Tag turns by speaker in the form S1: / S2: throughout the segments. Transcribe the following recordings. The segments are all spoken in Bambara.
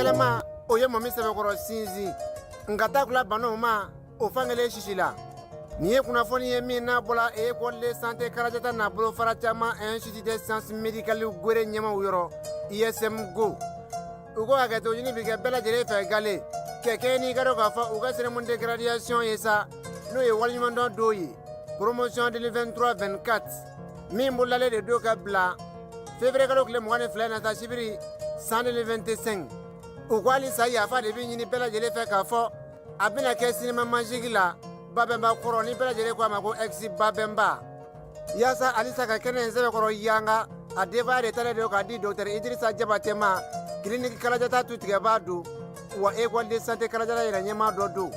S1: Yɛlɛma o ye mɔmi sɛbɛkɔrɔ sinsin nka takula bannaw ma o fankelen sisi la. Nin ye kunnafoni ye min n'a bɔla École de santé Karajata n'a bolofara caman Institut des sciences médicales Gore ɲɛmaw yɔrɔ ISM Go. U ko hakɛto ɲini bi kɛ bɛɛ lajɛlen fɛ gale kɛ kɛɲɛ n'i ka dɔn k'a fɔ u ka cérémonie de graduation ye sa, n'o ye waleɲumandɔn don ye, promotion 2023-24 min bololalen de don ka bila février kalo tile 22 nata sibiri san 2025. U ko halisa yafa de bɛ ɲini bɛɛ lajɛlen fɛ k'a fɔ a bɛna kɛ Cinéma Magique la Babɛnba kɔrɔ, ni bɛɛ lajɛlen ko a ma ko ex Babɛnba, yaasa halisa ka kɛnɛ in sɛbɛkɔrɔ yanga. A denbaya de talen don k'a di docteur Idrissa Jabate ma, clinique Kalajata tutigɛbaa don wa École de santé Kalajata yɛrɛ ɲɛmaa dɔ don.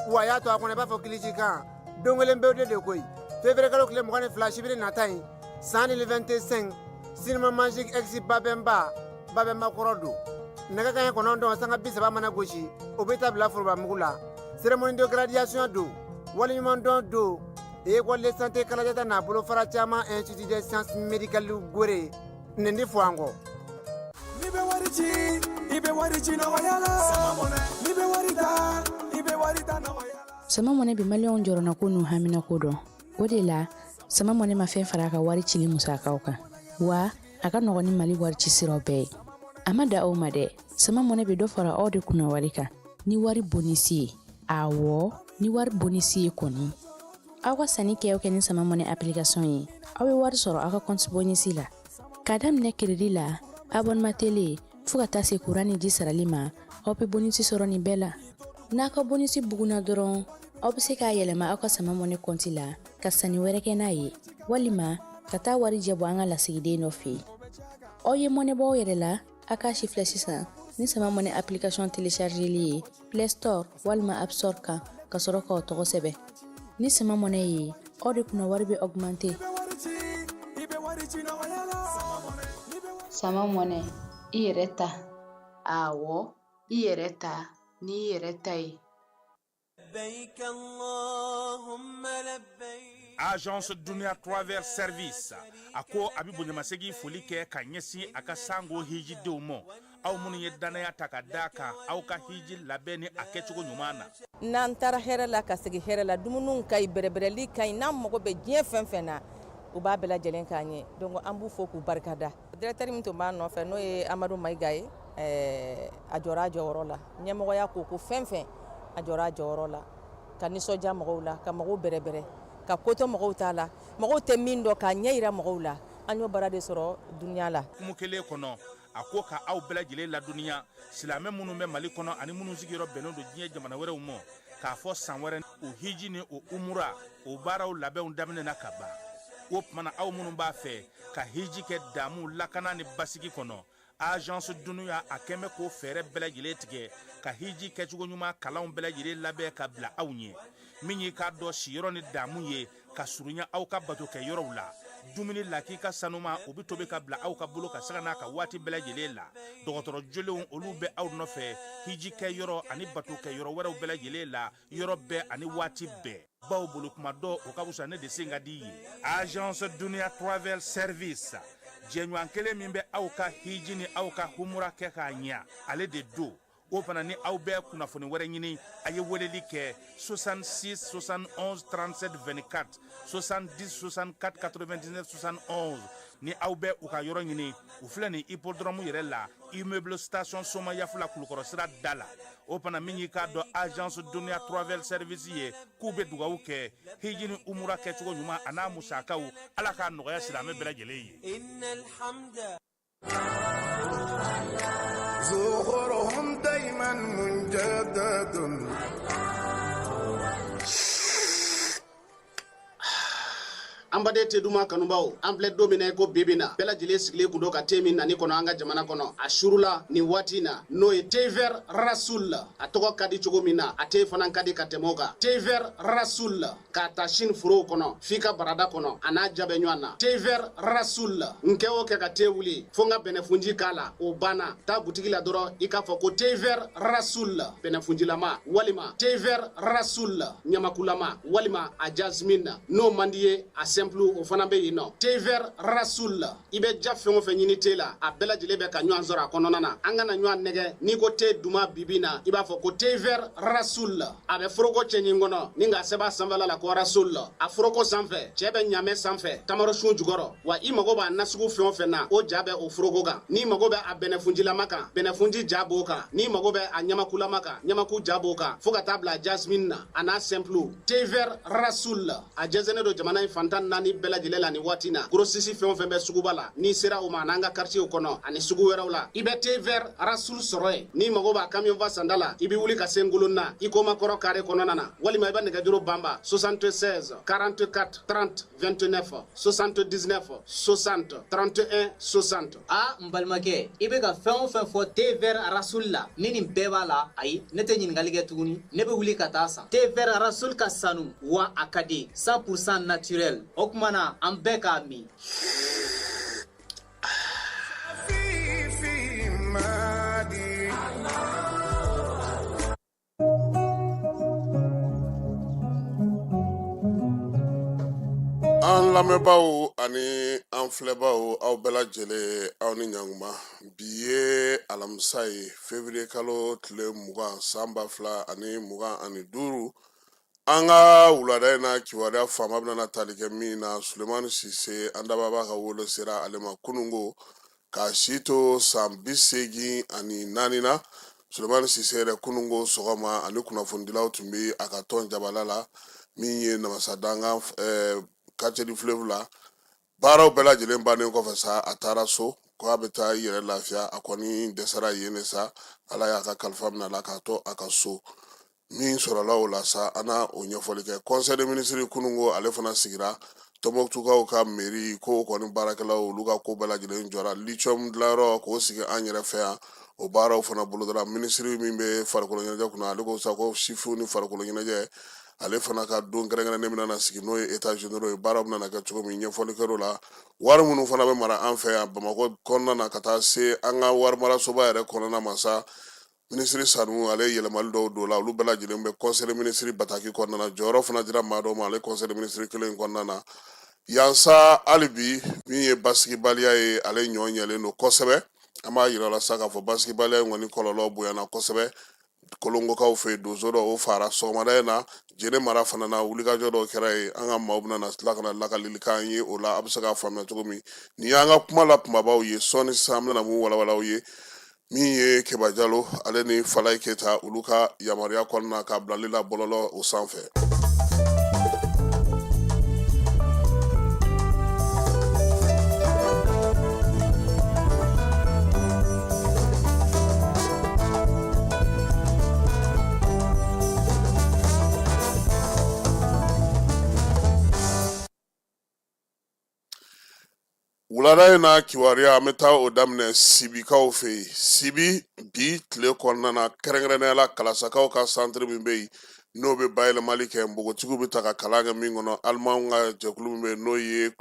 S1: Wa a y'a to a kɔnɔ i b'a fɔ kilisi kan don kelen pewu de koyi, février kalo tile 22 sibiri nata in san 2025, Cinéma Magique ex Babɛnba, Babɛnba kɔrɔ don. Nɛgɛ kanɲɛ 9:30 mana gosi, o bɛ taa bila forobamugu la. Cérémonie de graduation don, waleɲumandɔn don, École de santé Kalajata n'a bolofara caman Institut des sciences médicales Gore. Nin di fɔ an kɔ.
S2: N'i bɛ wari ci, i bɛ wari ci nɔgɔya la. N'i bɛ wari ta, i bɛ wari ta nɔgɔya la.
S3: Sama Mɔnɛ bɛ Maliyɛnw jɔrɔnako n'u haminako dɔn. O de la, Sama Mɔnɛ ma fɛn fara a ka wari cili musakaw kan, wa a ka nɔgɔn ni Mali wari ci siraw bɛɛ ye. A ma da aw ma dɛ, Sama Mɔnɛ bɛ dɔ fara aw de kunna wari kan ni wari bonisi ye. Awɔ, ni wari bonisi ye kɔni. Aw ka sanni kɛ o kɛ ni Sama Mɔnɛ application ye, aw bɛ wari sɔrɔ aw ka compte bonisi la. K'a daminɛ crédit la, abonnement télé, fo ka taa se kuran ni ji sarali ma, aw bɛ bonisi sɔrɔ nin bɛɛ la. N'a ka bonisi bugunna dɔrɔn, aw bɛ se k'a yɛlɛma aw ka Sama Mɔnɛ kɔnti la ka sanni wɛrɛ kɛ n'a ye, walima ka taa wari jɛ bɔ an ka lasigiden dɔ fɛ yen. Aw ye mɔnɛ bɔ aw yɛrɛ la, a k'a si filɛ sisan ni Sama Mɔnɛ application téléchargeli ye Play Store walima App Store kan, ka sɔrɔ k'aw tɔgɔ sɛbɛn. Ni Sama Mɔnɛ ye, aw de kunna wari bɛ augmenter.
S4: Sama Mɔnɛ, i yɛrɛ ta. Awɔ, i yɛrɛ ta n'i yɛrɛ ta ye.
S5: Agence Dunia Travel Service a ko a bɛ bonyamasegin foli kɛ ka ɲɛsin a ka sango hijidenw ma, aw minnu ye dannaya ta ka da kan aw ka hiji labɛn ni a kɛcogo ɲuman na.
S6: N'an taara hɛrɛ la ka segin hɛrɛ la, dumuniw ka ɲi, bɛrɛbɛrɛli ka ɲi. N'an mago bɛ diɲɛ fɛn fɛn na, u b'a bɛɛ lajɛlen k'an ye. Donc an b'u fo k'u barikada. Directeur min tun b'a nɔfɛ, n'o ye Amadu Mayiga ye, a jɔra a jɔyɔrɔ la. Ɲɛmɔgɔya ko fɛn fɛn, a jɔra a jɔyɔrɔ la ka nisɔndiya mɔgɔw la, ka mɔgɔw bɛrɛbɛrɛ, ka kotɔ mɔgɔw t'a la, mɔgɔw tɛ min dɔn, k'a ɲɛ yira mɔgɔw la. An y'o baara de sɔrɔ Dunia la.
S5: Kumu kelen kɔnɔ, a ko ka aw bɛɛ lajɛlen ladɔnniya, silamɛ minnu bɛ Mali kɔnɔ ani minnu sigiyɔrɔ bɛnnen don diɲɛ jamana wɛrɛw ma, k'a fɔ san wɛrɛ o hiji ni o umura o baaraw labɛnw daminɛna ka ban. O tuma na, aw minnu b'a fɛ ka hiji kɛ damu, lakana ni basigi kɔnɔ, Agence Dunia a kɛn bɛ k'o fɛɛrɛ bɛɛ lajɛlen tigɛ ka hiji kɛcogo ɲuman kalanw bɛɛ lajɛlen labɛn ka bila aw ɲɛ. Min y'i k'a dɔn siyɔrɔ ni damu ye ka surunya aw ka bato kɛ yɔrɔw la, dumuni lakika sanuma, o bɛ tobi ka bila aw ka bolo ka sanga n'a ka waati bɛɛ lajɛlen la. Dɔgɔtɔrɔ jolenw, olu bɛ aw nɔfɛ hiji kɛ yɔrɔ ani bato kɛ yɔrɔ wɛrɛw bɛɛ lajɛlen la, yɔrɔ bɛɛ ani waati bɛɛ, baw bolo kuma dɔ o ka fisa ne de sen ka di ye. Agence Dunia Travel Service, jɛɲɔgɔn kelen min bɛ aw ka hiji ni aw ka humura kɛ k'a ɲɛ, ale de don. O fana ni aw bɛ kunnafoni wɛrɛ ɲini, a ye weleli kɛ 66 71 37 24, 70 64 99 71. Ni aw bɛ u ka yɔrɔ ɲini, u filɛ nin hippodrome yɛrɛ la, immeuble station Somayafula, Kulukɔrɔ sira da la. O fana min y'i k'a dɔn Agence Dunia Travel Service ye, k'u bɛ dugawu kɛ hiji ni umura kɛcogo ɲuman a n'a musakaw, Ala k'a nɔgɔya silamɛ bɛɛ lajɛlen ye.
S2: زخرهم دايما مجدد.
S7: An baden te duman kanubaw, an filɛ don min na i ko bibi na, bɛɛ lajɛlen sigilen kun don ka te min nani kɔnɔ an ka jamana kɔnɔ a surula nin waati na, n'o ye thé vert Rasoul. A tɔgɔ ka di cogo min na, a te fana ka di ka tɛmɛ o kan. Thé vert Rasoul, k'a ta Chine forow kɔnɔ f'i ka barada kɔnɔ, a n'a ja bɛ ɲɔgɔn na. Thé vert Rasoul, n kɛ o kɛ ka te wuli fo n ka bɛnɛfunji k'a la, o banna. Taa butigi la dɔrɔn, i k'a fɔ ko thé vert Rasoul bɛnɛfunjilama, walima thé vert Rasoul ɲamakulama, walima a jasmine. N'o man di ye, a simple. simple o fana bɛ yen nɔ. Thé vert Rasoul, i bɛ ja fɛn o fɛn ɲini te la, a bɛɛ lajɛlen bɛ ka ɲɔgɔn sɔrɔ a kɔnɔna na. An kana ɲɔgɔn nɛgɛ, n'i ko te duman bibi na, i b'a fɔ ko thé vert Rasoul. A bɛ foroko cɛɲi kɔnɔ ni k'a sɛbɛn a sanfɛla la ko Rasoul. A foroko sanfɛ, cɛ bɛ ɲamɛ sanfɛ, tamarosun jukɔrɔ. Wa i mago b'a nasugu fɛn o fɛn na, o ja bɛ o foroko kan. N'i mago bɛ a bɛnɛfunjilama kan, bɛnɛfunji ja b'o kan. N'i mago bɛ a ɲamakulama kan, ɲamaku ja b'o kan, fo ka taa bila jasmine na, a n'a simple. Thé vert Rasoul, a jɛnsɛnnen don jamana in fan 14 bɛɛ lajɛlen la nin waati na. Grossiste fɛn o fɛn bɛ suguba la, n'i sera o ma, an'an ka quartier kɔnɔ ani sugu wɛrɛw la, i bɛ thé vert Rasoul sɔrɔ yen. N'i mago b'a camion fa sanda la, i bɛ wuli ka se Ngolonna Ikoma kɔrɔ carré kɔnɔna na, walima i bɛ nɛgɛjuru banba 76 44 30 29, 79 60 31 60.
S8: A n balimakɛ, i bɛ ka fɛn o fɛn fɔ thé vert Rasoul la, ni nin bɛɛ b'a la, ayi, ne tɛ ɲininkali kɛ tuguni, ne bɛ wuli ka taa san. Thé vert Rasoul ka sanu wa a ka di, 100% naturel. O tuma na an bɛɛ k'a min.
S9: An lamɛnbaaw ani an filɛbaaw, aw bɛɛ lajɛlen, aw ni ɲankuma. Bi ye alamisa ye, février kalo tile 20, san 2025. An ka wulada in na kibaruya fanba bɛna tali kɛ min na, Sulemani Sise, an dababa ka wolo sera ale ma kununko, k'a si to san 84 na. Sulemani Sise yɛrɛ, kununko sɔgɔma, ani kunnafonidilaw tun bɛ a ka tɔn jabala la, min ye Namasadangan quartier du fleuve la. Baaraw bɛɛ lajɛlen bannen kɔfɛ sa, a taara so ko a bɛ taa i yɛrɛ lafiya. A kɔni dɛsɛra yen de sa, Ala y'a ka kalifa minɛ a la k'a to a ka so. Min sɔrɔla o la sa, an na o ɲɛfɔli kɛ. Conseil des ministres kununko, ale fana sigira. Tɔnbɔkutukaw ka mairie ko kɔni baarakɛlaw, olu ka ko bɛɛ lajɛlen jɔra. Lithium dilanyɔrɔ k'o sigi an yɛrɛ fɛ yan, o baaraw fana bolodara. Minisiri min bɛ farikolo ɲɛnajɛ kunna, ale ko sa ko sifinw ni farikolo ɲɛnajɛ, ale fana ka don kɛrɛnkɛrɛnnen bɛna na sigi, n'o ye états généraux ye. Baaraw bɛna kɛ cogo min, ɲɛfɔli kɛr'o la. Wari minnu fana bɛ mara an fɛ yan Bamakɔ kɔnɔna na, ka taa se an ka wari marasoba yɛrɛ kɔnɔna ma sa, minisiri Sanu, ale ye yɛlɛmali dɔw don la. Olu bɛɛ lajɛlen bɛ conseil des ministres bataki kɔnɔna na. Jɔyɔrɔ fana dira maa dɔw ma ale conseil des ministres kelen in kɔnɔna na yan sa. Hali bi, min ye basigibaliya ye, ale ɲɔ ɲɛlen don kosɛbɛ. An b'a yira la sa k'a fɔ basigibaliya in kɔni kɔlɔlɔ bonyana kosɛbɛ. Kolongokaw fɛ yen, donso dɔ o fara sɔgɔmada in na. Jene mara fana na, wulikajɔ dɔw kɛra yen. An ka maaw bɛna na tila ka na lakalili k'an ye o la, a bɛ se k'a faamuya cogo min. Nin y'an ka kuma la kumabaw ye. Sɔɔni sisan, an bɛna mun walawala aw ye, min ye Keba Jalo, ale ni Falaye Keyita, olu ka yamaruya kɔnɔna ka bilali la bɔlɔlɔ o sanfɛ. Wulada in na kibaruya, an bɛ taa o daminɛ Sibikaw fɛ yen. Sibi bi tile kɔnɔna na, kɛrɛnkɛrɛnnenya la Kalasakaw ka santiri min bɛ yen, n'o bɛ bayɛlɛmali kɛ, npogotigiw bɛ ta ka kalan kɛ min kɔnɔ, alimanw ka jɛkulu min bɛ yen, n'o ye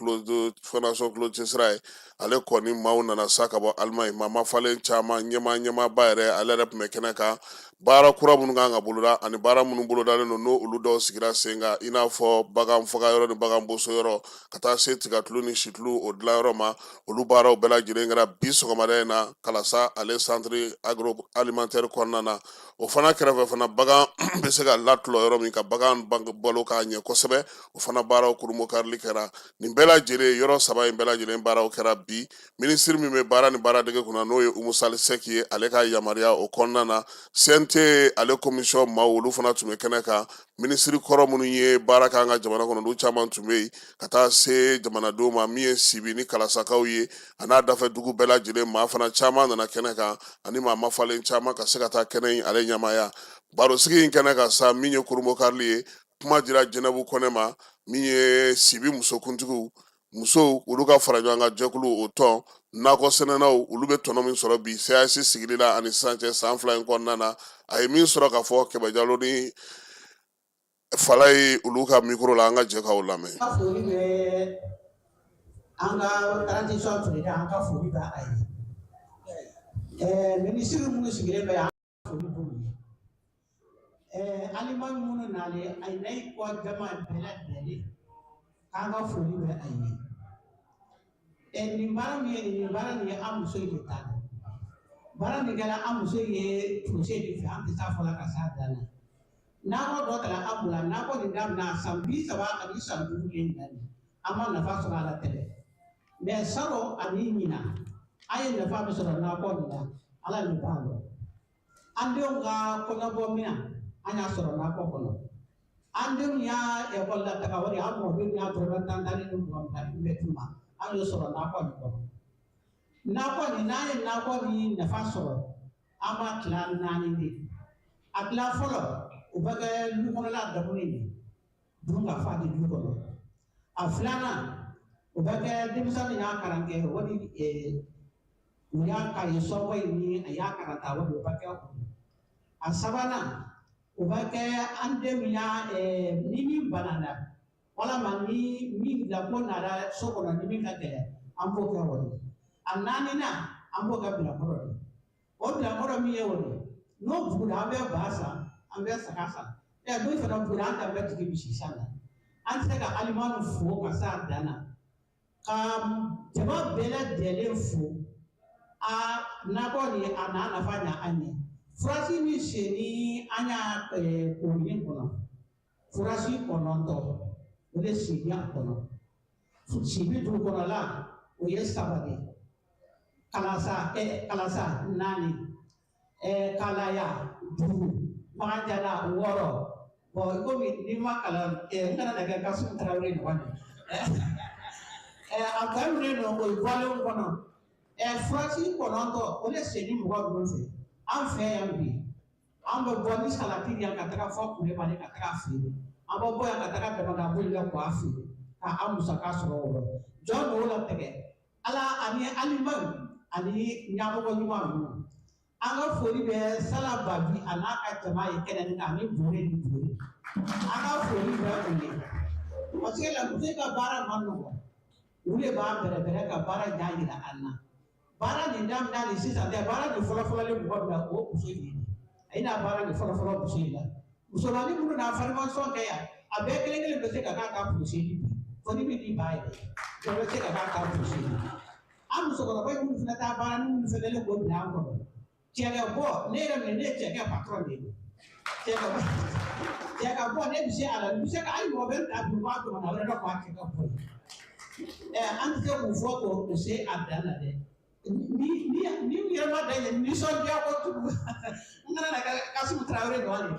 S9: Fondation Claude Chesra ye, ale kɔni maaw nana sa ka bɔ Alimaɲi, maa mafalen caman, ɲɛmaaba yɛrɛ, ale yɛrɛ tun bɛ kɛnɛ kan. Baara kura minnu kan ka boloda ani baara minnu bolodalen don, n'o olu dɔw sigira sen kan, i n'a fɔ bagan faga yɔrɔ ni bagan boso yɔrɔ, ka taa se tigatulu ni situlu o dilanyɔrɔ ma, olu baaraw bɛɛ lajɛlen kɛra bi sɔgɔmada in na Kalasa, ale centre agroalimentaire kɔnɔna na. O fana kɛrɛfɛ fana, bagan bɛ se ka latulɔ yɔrɔ min, ka bagan balo k'a ɲɛ kosɛbɛ, o fana baaraw kurunbonkarili kɛra. Nin bɛɛ lajɛlen, yɔrɔ saba in bɛɛ lajɛlen baaraw kɛra bi. Minisiri min bɛ baara ni baaradege kunna, n'o ye Umu Sali Sɛki ye, ale ka yamaruya o kɔnɔna na, CNT ale commission maaw, olu fana tun bɛ kɛnɛ kan. Minisiri kɔrɔ minnu ye baara k'an ka jamana kɔnɔ, olu caman tun bɛ yen, ka taa se jamanadenw ma. Min ye Sibi ni Kalasakaw ye, a n'a dafɛ dugu bɛɛ lajɛlen maa fana caman nana kɛnɛ kan, ani maa mafalen caman ka se ka taa kɛnɛ in ale ɲɛmaaya. Barosigi in kɛnɛ kan sa, min ye kurunbonkarili ye, kuma dira Jɛnɛbu Kɔnɛ ma, min ye Sibi musokuntigiw, musow olu ka fara ɲɔgɔn kan jɛkulu o tɔn, nakɔ sɛnɛnaw, olu bɛ tɔnɔ min sɔrɔ bi CAS sigili la ani sisan cɛ san 2 in kɔnɔna na, a ye min sɔrɔ ka fɔ Kɛmɛ Jalo ni Falaye olu ka mikoro la, an ka jɛ k'aw lamɛn.
S10: An ka foli bɛ an ka transition président, an ka foli bɛ a ye. Minisiri minnu sigilen bɛ yan, foli b'olu ye. Alima minnu nalen, a n'a kɔ jama bɛɛ lajɛlen. K'an ka foli bɛ a ye. Nin baara min ye nin baara nin ye, an muso in de ta don. Baara nin kɛra an muso ye projet de fɛ, an tɛ s'a fɔla ka s'a dan na. Nakɔ dɔ tara an bolo, nakɔ nin daminɛ san 30 ani san 5 de nin na nin, an ma nafa sɔrɔ a la tɛrɛ. Mais salon ani ɲinan, an ye nafa min sɔrɔ nakɔ nin na, Ala de b'a dɔn. An denw ka kɔɲɔbɔ minɛn, an y'a sɔrɔ nakɔ kɔnɔ. An denw y'a ekɔli la taga wari, an mɔdenw y'a dɔrɔmɛ 10 10 ni 20 20 bɛɛ d'u ma, an y'o sɔrɔ nakɔ nin kɔnɔ. Nakɔ nin, n'an ye nakɔ nin nafa sɔrɔ, an b'a tila 4 de. A tila fɔlɔ, o bɛ kɛ lu kɔnɔla dumuni de, dun ka fa di du kɔnɔ. A filanan, o bɛ kɛ denmisɛnnin y'a kalan kɛ, o ni u y'a kaye sɔngɔ in ni a y'a kalan ta, o de bɛ kɛ o ye. A sabanan, o bɛ kɛ an den min y'a ni min banana, walama ni min bila ko nana so kɔnɔ ni min ka gɛlɛn, an b'o kɛ o de. A naaninan, an b'o kɛ bilakɔrɔ de. O bilakɔrɔ min ye o de, n'o bugura, an bɛ ba san, an bɛ saga san. N'o fana bugura, an dan bɛ jigin misi san na. An tɛ se ka alimami fo ka s'a dan na, ka jama bɛɛ lajɛlen fo. A nakɔ nin, a n'a nafa ɲa an ye. Furasi min sen ni an y'a komini kɔnɔ, furasi 9, o de sen a kɔnɔ. Sibi dugu kɔnɔla, o ye 3 de ye. Kalasa kalasa 4, kalaya 5, Makanjala 6. Bon, komi n'i ma kalan, n kana na kɛ Kasimu Tarawele ɲɔgɔn ye. A tɔ minnu don, o ye bɔlenw kɔnɔ. Furasi 9, o de sen ni mɔgɔ ninnu fɛ. An fɛ yan bi, an bɛ bɔ ni salati yan ka taga fɔ Kulebali ka taga feere. An bɛ bɔ yan ka taga Damadaboyi la k'a feere, ka an musaka sɔrɔ o rɔ. Jɔn b'o latigɛ? Ala ani alimamu ani ɲɛmɔgɔ ɲuman ninnu. An ka foli bɛ Sala Babi a n'a ka jama ye kɛnɛ nin kan, ani Bure ni Bure. An ka foli bɛ u ye. Parce que la muso ka baara man nɔgɔn. U de b'a bɛrɛbɛrɛ ka baara ɲɛ yira an na. Baara nin daminɛ ni sisan tɛ, baara nin fɔlɔfɔlɔlen mɔgɔ min na, o muso in ye. A ye n'a baara nin fɔlɔfɔlɔ muso in la. Musomanin minnu n'a formation kɛ yan, a bɛɛ kelen kelen bɛ se ka k'a ka projet bi. Fo ni min di ba yɛrɛ, bɛɛ bɛ se ka k'a ka projet bi. An musokɔrɔba minnu fana taa baara ni minnu fana le k'o bila an kɔrɔ. Cɛkɛ bɔ, ne yɛrɛ minɛ, ne ye cɛkɛ patron de ye. Cɛkɛ bɔ, ne bɛ se a la, n bɛ se ka hali mɔgɔ bɛ ta bi k'a jamana wɛrɛ dɔ k'a cɛkɛ bɔ ye. An tɛ se k'u fɔ k'o se a dan na dɛ. Ni ni yɛrɛ ma da yen, nisɔndiya kojugu. N kana na kɛ Kasimu Tarawele ɲɔgɔn ye.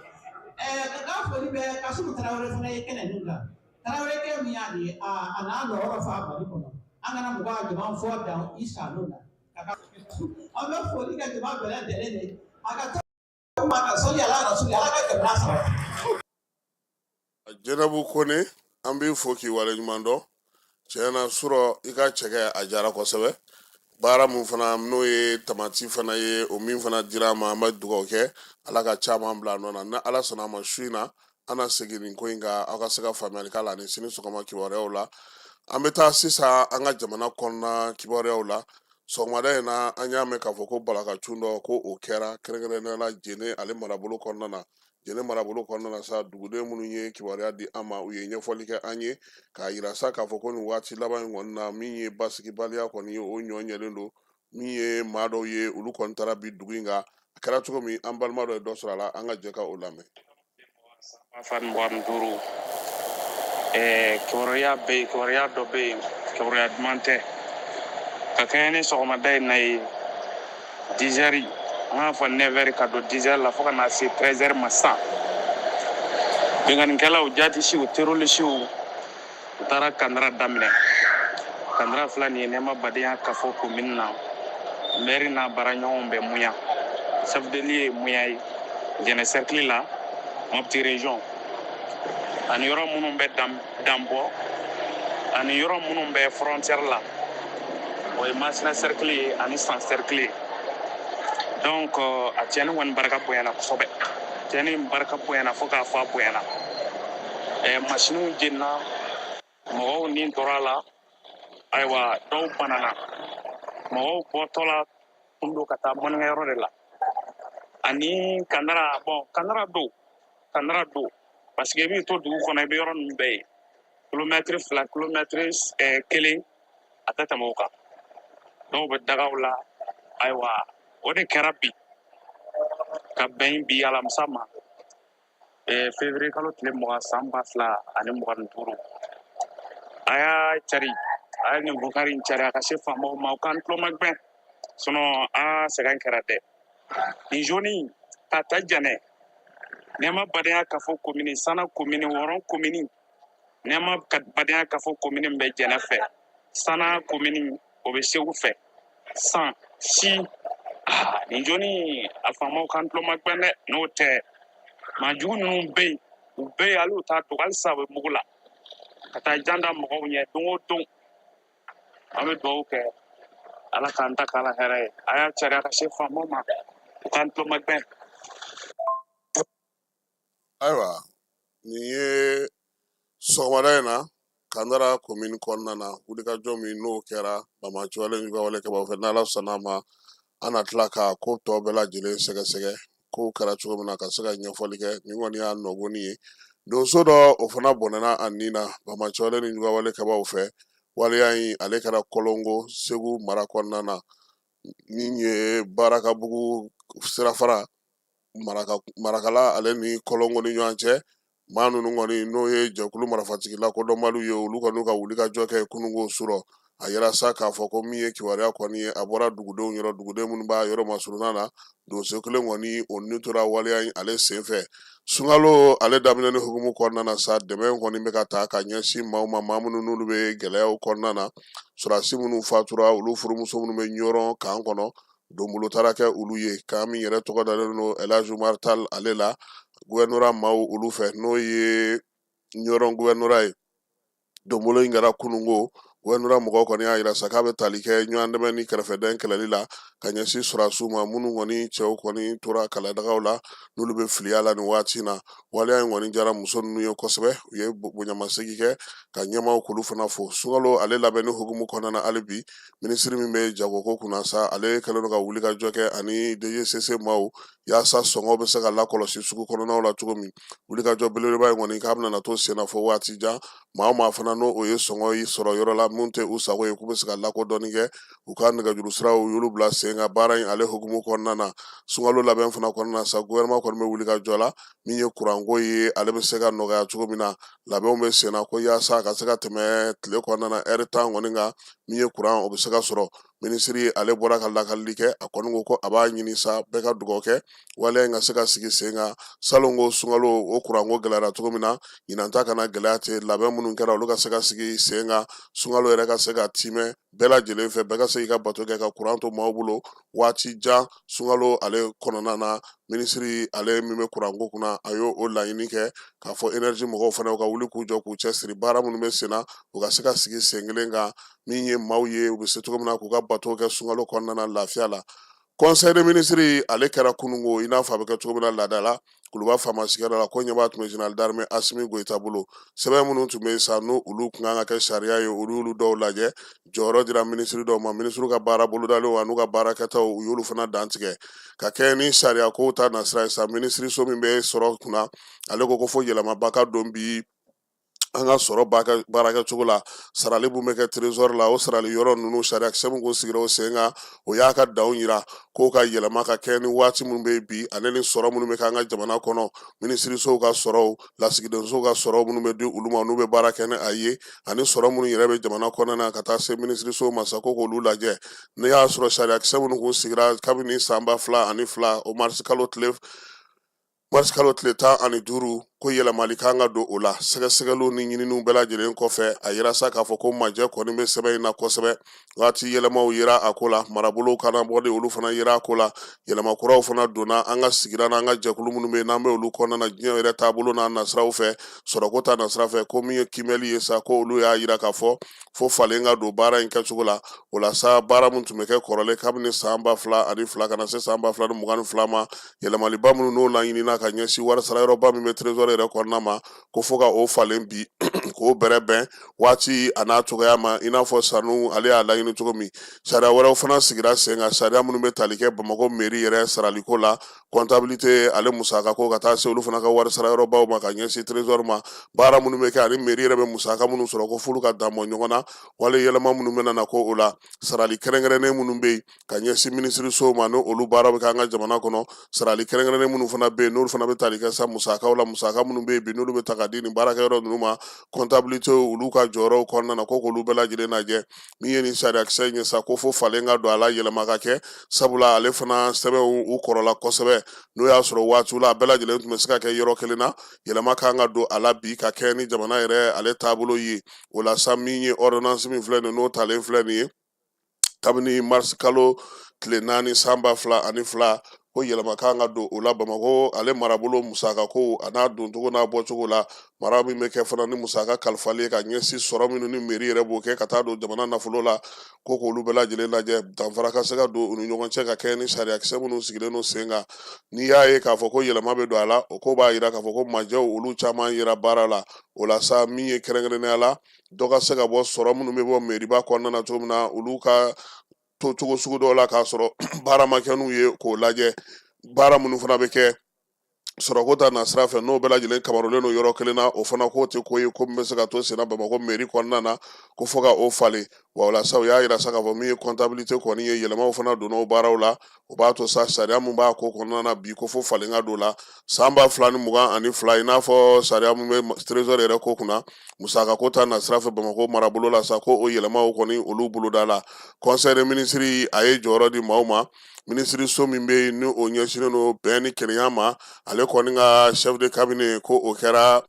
S10: Ka foli bɛ Kasimu Tarawele fana ye kɛnɛ nin kan. Tarawele kɛ min y'a ye, a n'a nɔrɔ fa Mali kɔnɔ. An kana mɔgɔ a jama fɔ dan i salon na. An bɛ foli kɛ jama bɛɛ lajɛlen de. A ka to ma ka sɔli ala rasuli, Ala ka jamana sɔrɔ.
S9: Jɛnɛbu Kone, an b'i fo k'i waleɲuman dɔn. Tiɲɛ na, surɔ i ka cɛkɛ a jara kosɛbɛ. Baara mun fana n'o ye tamati fana ye, o min fana dira an ma, an bɛ dugawu kɛ Ala ka caman bila a nɔ na. Ni Ala sɔnna a ma, su in na an na segin nin ko in kan, aw ka se ka faamuyali k'a la ani sini sɔgɔma kibaruyaw la. An bɛ taa sisan an ka jamana kɔnɔna kibaruyaw la. Sɔgɔmada in na, an y'a mɛn k'a fɔ ko balakacun dɔ ko o kɛra, kɛrɛnkɛrɛnnenya la Jene ale marabolo kɔnɔna na. Jene marabolo kɔnɔna na sa, duguden minnu ye kibaruya di an ma, u ye ɲɛfɔli kɛ an ye k'a yira sa k'a fɔ ko nin waati laban in kɔni na, min ye basigibaliya kɔni ye, o ɲɔ ɲɛlen don. Min ye maa dɔw ye, olu kɔni taara bi dugu in kan. A kɛra cogo min, an balima dɔ ye dɔ sɔrɔ a la, an ka jɛ ka o lamɛn.
S11: 2025, kibaruya bɛ yen, kibaruya dɔ bɛ yen, kibaruya duman tɛ. Ka kɛɲɛ ni sɔgɔmada in na ye 10 heures, an k'a fɔ 9 heures ka don 10 heures la, fo ka na se 13 heures ma sisan, binkannikɛlaw, jihadisiw, terrorisiw, u taara kandara daminɛ. Kandara fila nin ye Nɛma Badenya Kafo commune na, maire n'a baaraɲɔgɔnw bɛ Muya, chef de lieu ye Muya ye, Jɛnɛ cercle la, Mopti région, ani yɔrɔ minnu bɛ danbɔ ani yɔrɔ minnu bɛ frontière la, o ye Masina cercle ye ani San cercle ye. Donc a tiɲɛni kɔni barika bonyana kosɛbɛ, tiɲɛni barika bonyana fo k'a fɔ a bonyana. Masiniw jenina, mɔgɔw ni tora a la, ayiwa dɔw banana, mɔgɔw bɔtɔ la kun don ka taa mɔnikɛyɔrɔ de la ani kandara. Bon, kandara don, kandara don, parce que i b'i to dugu kɔnɔ, i bɛ yɔrɔ ninnu bɛɛ ye. Kilomɛtiri 2, kilomɛtiri 1, a tɛ tɛmɛ o kan. Dɔw bɛ dagaw la. Ayiwa, o de kɛra bi ka bɛn bi alamisa ma, février kalo tile 20, san 2025. A y'a cari, a ye nin vocal in cari a ka se faamaw ma, u k'an tulo magɛn. Sinon an sɛgɛn kɛra dɛ. Nin zone ka ta Janɛ, Nɛma Badenya Kafo komini, Sana komini, Wɔrɔn komini, Nɛma Badenya Kafo komini bɛ Jɛnɛ fɛ, Sana komini o bɛ Segu fɛ. San si nin zone, a faamaw k'an tulo magɛn dɛ. N'o tɛ, maa jugu ninnu bɛ yen, u bɛ yen, hali u t'a dogo, halisa u bɛ mugu la ka taa jan da mɔgɔw ɲɛ don o don. An bɛ dugawu kɛ, Ala k'an ta k'ala hɛrɛ ye. A y'a cari a ka se faamaw ma, u k'an tulo magɛn.
S9: Ayiwa, nin ye sɔgɔmada in na Kandara komini kɔnɔna na, wulikajɔ min n'o kɛra banbaanciwale juguyawale kɛbaaw fɛ. N'Ala sɔnna a ma, an na tila ka ko tɔ bɛɛ lajɛlen sɛgɛsɛgɛ, kow kɛra cogo min na, ka se ka ɲɛfɔli kɛ. Nin kɔni y'a nɔgɔni ye. Donso dɔ, o fana bɔnɛna a ni na banbaanciwale ni juguyawale kɛbaaw fɛ. Waleya in ale kɛra Kɔlɔngo, Segu mara kɔnɔna na, min ye Barakabugu sirafara Marakala ale ni Kɔlɔngo ni ɲɔgɔn cɛ. Maa ninnu kɔni, n'o ye jɛkulu marifatigi lakodɔnbaliw ye, olu kɔni ka wulikajɔ kɛ kununko su rɔ. A yira sa k'a fɔ ko min ye kibaruya kɔni ye, a bɔra dugudenw yɔrɔ, duguden minnu b'a yɔrɔ masurunna na. Donso kelen kɔni, o ni tora waleya in ale senfɛ. Sunkalo ale daminɛ ni hukumu kɔnɔna na sa, dɛmɛ kɔni bɛ ka ta ka ɲɛsin maaw ma, maa minnu n'olu bɛ gɛlɛyaw kɔnɔna na. Sɔrɔdasi minnu fatura, olu furumuso minnu bɛ Ɲɔrɔn kan kɔnɔ, donbolo taara kɛ olu ye. Kan min yɛrɛ tɔgɔ dalen don Elhaji Umar Tal ale la, gouvernorat maaw olu fɛ, n'o ye Ɲɔrɔn gouvernorat ye. Donbolo in kɛra kununko. Gouvernorat mɔgɔw kɔni y'a yira sa k'a bɛ tali kɛ ɲɔgɔn dɛmɛ ni kɛrɛfɛdɛn kɛlɛli la ka ɲɛsin sɔrɔdasiw ma, minnu kɔni cɛw kɔni tora kɛlɛdagaw la, n'olu bɛ filiya la nin waati in na. Waleya in kɔni diyara muso ninnu ye kosɛbɛ. U ye bonyamasegin kɛ ka ɲɛmaaw k'olu fana fo. Sunkalo ale labɛnni hukumu kɔnɔna na, hali bi minisiri min bɛ jagoko kunna sa, ale kɛlen don ka wulikajɔ kɛ ani DGCC maaw, yaasa sɔngɔ bɛ se ka lakɔlɔsi sugu kɔnɔnaw la cogo min. Wulikajɔ belebeleba in kɔni, k'a bɛna to senna fo waati jan. Maa o maa fana n'o o ye sɔngɔ yi sɔrɔ yɔrɔ la min tɛ u sago ye, k'u bɛ se ka lakodɔnni kɛ, u ka nɛgɛjuru siraw u y'olu bila sen kan baara in ale hukumu kɔnɔna na. Sunkalo labɛn fana kɔnɔna na sa, gouvernement kɔni bɛ wulikajɔ la. Min ye kuranko ye, ale bɛ se ka nɔgɔya cogo min na, labɛnw bɛ sen na ko yaasa a ka se ka tɛmɛ tile kɔnɔna na ɛri 10 kɔni kan, min ye kuran o bɛ se ka sɔrɔ. Minisiri ale bɔra ka lakalili kɛ. A kɔni ko ko a b'a ɲini sa, bɛɛ ka dugawu kɛ waleya in ka se ka sigi sen kan. Salon ko sunkalo o kuranko gɛlɛyara cogo min na, ɲinan ta kana gɛlɛya ten. Labɛn minnu kɛra, olu ka se ka sigi sen kan, sunkalo yɛrɛ ka se ka timɛ bɛɛ lajɛlen fɛ, bɛɛ ka se k'i ka bato kɛ ka kuran to maaw bolo waati jan sunkalo ale kɔnɔna na. Minisiri ale min bɛ kuranko kunna, a y'o o laɲini kɛ k'a fɔ énergie mɔgɔw fana u ka wuli k'u jɔ k'u cɛsiri, baara minnu bɛ sen na, u ka se ka sigi sen kelen kan, min ye maaw ye u bɛ se cogo min na k'u ka bato kɛ sunkalo kɔnɔna na lafiya la. Conseil des ministres ale kɛra kununko, i n'a fɔ a bɛ kɛ cogo min na laada la, Kuluba faama sigiyɔrɔ la. Ko ɲɛbaa tun bɛ général d'armée Asimi Goyita bolo. Sɛbɛn minnu tun bɛ yen sa, n'o olu tun kan ka kɛ sariya ye, olu y'olu dɔw lajɛ. Jɔyɔrɔ dira minisiri dɔw ma, minisiriw ka baara bolodalenw an'u ka baara kɛtaw, u y'olu fana dantigɛ ka kɛ ni sariya kow ta nasira ye sa. Minisiriso min bɛ sɔrɔ kunna, ale ko ko fo yɛlɛmaba ka don bi an ka sɔrɔ baarakɛcogo la. Sarali mun bɛ kɛ trésor la, o sarali yɔrɔ ninnu, sariyakisɛ min kun sigira o sen kan, o y'a ka danw yira k'o ka yɛlɛma ka kɛ ni waati minnu bɛ bi ale ni sɔrɔ minnu bɛ kɛ an ka jamana kɔnɔ, minisirisow ka sɔrɔw, lasigidensow ka sɔrɔ minnu bɛ di olu ma n'u bɛ baara kɛ ni a ye, ani sɔrɔ minnu yɛrɛ bɛ jamana kɔnɔna na ka taa se minisirisow ma sa, ko k'olu lajɛ. N'i y'a sɔrɔ sariyakisɛ minnu kun sigira kabini san 2002, o marisikalo tile 15, ko yɛlɛmali kan ka don o la. Sɛgɛsɛgɛliw ni ɲininiw bɛɛ lajɛlen kɔfɛ, a yira sa k'a fɔ ko majɛ kɔni bɛ sɛbɛn in na kosɛbɛ. Waati yɛlɛmaw yera a ko la, marabolow kanabɔli olu fana yera a ko la, yɛlɛma kuraw fana donna an ka sigida n'an ka jɛkulu minnu bɛ yen n'an bɛ olu kɔnɔna na, diɲɛ yɛrɛ taabolo n'a nasiraw fɛ, sɔrɔko ta nasira fɛ. Ko min ye kiimɛli ye sa, ko olu y'a yira k'a fɔ fo falen ka don baara in kɛcogo la. O la sa, baara min tun bɛ kɛ kɔrɔlen kabini san 2002 ka na se san 2022 ma, yɛlɛmaliba minnu n'o laɲinina ka ɲɛsin wari sarayɔrɔba min bɛ trésor yɛrɛ kɔnɔna ma, ko fo ka o falen bi k'o bɛrɛ bɛn waati a n'a cogoya ma, i n'a fɔ Sanu ale y'a laɲini cogo min. Sariya wɛrɛw fana sigira sen kan, sariya minnu bɛ tali kɛ Bamakɔ mairie yɛrɛ saraliko la, comptabilité ale musaka ko, ka taa se olu fana ka wari sara yɔrɔbaw ma ka ɲɛsin trésor ma, baara minnu bɛ kɛ ani mairie yɛrɛ bɛ musaka minnu sɔrɔ, ko f'olu ka danbɔ ɲɔgɔn na. Wale yɛlɛma minnu bɛna na ko o la, sarali kɛrɛnkɛrɛnnen minnu bɛ yen ka ɲɛsin minisirisow ma, n'o olu baara bɛ kɛ an ka jamana kɔnɔ, sarali kɛrɛnkɛrɛnnen minnu fana bɛ yen, n'olu fana bɛ tali kɛ sa musakaw la, musaka minnu bɛ yen bi n'olu bɛ ta ka di nin baarakɛyɔrɔ ninnu ma, comptabilité olu ka jɔyɔrɔw kɔnɔna na, ko k'olu bɛɛ lajɛlen lajɛ. Min ye nin sariyakisɛ in ye sa, ko fo falen ka don a la, yɛlɛma ka kɛ, sabula ale fana sɛbɛnw u kɔrɔla kosɛbɛ. N'o y'a sɔrɔ waatiw la a bɛɛ lajɛlen tun bɛ se ka kɛ yɔrɔ kelen na, yɛlɛma kan ka don a la bi ka kɛ ni jamana yɛrɛ ale taabolo ye. O la sa, min ye ordonnance min filɛ nin, n'o talen filɛ nin ye kabini mars kalo tile 4 san 2002, ko yɛlɛma kan ka don o la Bamakɔ ale marabolo musaka ko a n'a doncogo n'a bɔcogo la, mara min bɛ kɛ fana ni musaka kalifali ye ka ɲɛsin sɔrɔ minnu ni mairie yɛrɛ b'o kɛ ka taa don jamana nafolo la, ko k'olu bɛɛ lajɛlen lajɛ, danfara ka se ka don u ni ɲɔgɔn cɛ ka kɛ ni sariyakisɛ minnu sigilen don sen kan. N'i y'a ye k'a fɔ ko yɛlɛma bɛ don a la, o ko b'a jira k'a fɔ ko majɛw olu caman yera baara la. O la sa, min ye kɛrɛnkɛrɛnnenya la, dɔ ka se ka bɔ sɔrɔ minnu bɛ bɔ meriba kɔnɔna na cogo min na, olu ka to cogo sugu dɔw la k'a sɔrɔ baara ma kɛ n'u ye, k'o lajɛ. Baara minnu fana bɛ kɛ sɔrɔko ta nasira fɛ, n'o bɛɛ lajɛlen kamarulen don yɔrɔ kelen na, o fana k'o tɛ ko ye ko min bɛ se ka to senna Bamakɔ mairie kɔnɔna na, ko fo ka o falen. Wa o la sa, u y'a yira sa k'a fɔ min ye comptabilité kɔni ye, yɛlɛmaw fana donna o baaraw la. O b'a to sa, sariya min b'a ko kɔnɔna na bi, ko fo falen ka don la san 2022, i n'a fɔ sariya min bɛ trésor yɛrɛ ko kunna, musaka ko ta nasira fɛ Bamakɔ marabolo la sa, ko o yɛlɛmaw kɔni olu boloda la. Conseil des ministres a ye jɔyɔrɔ di maaw ma. Minisiriso min bɛ yen ni o ɲɛsinnen don bɛn ni kelenya ma, ale kɔni ka chef de cabinet, ko o kɛra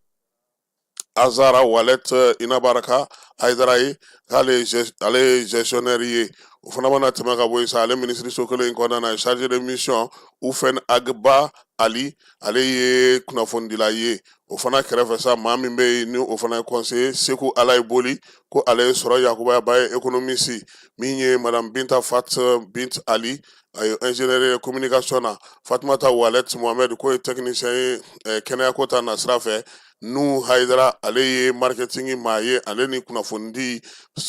S9: Azara Walet Inabaraka Aidara ye, k'ale ale ye gestionnaire ye. O fana mana tɛmɛ ka bɔ yen sa, ale minisiriso kelen in kɔnɔna na, chargé de mission Ufɛn Agba Ali, ale ye kunnafonidila ye. O fana kɛrɛfɛ sa, maa min bɛ yen ni o fana ye conseiller Seku Alayi Boli, ko ale ye sɔrɔ yakubayaba ye, économiste. Min ye madame Binta Fat Bint Ali, a ye ingénieur ye communication na. Fatumata Walet Mohamed, k'o ye technicien ye kɛnɛyako ta nasira fɛ. Nu Hayidara, ale ye marketing maa ye, ale ni kunnafonidi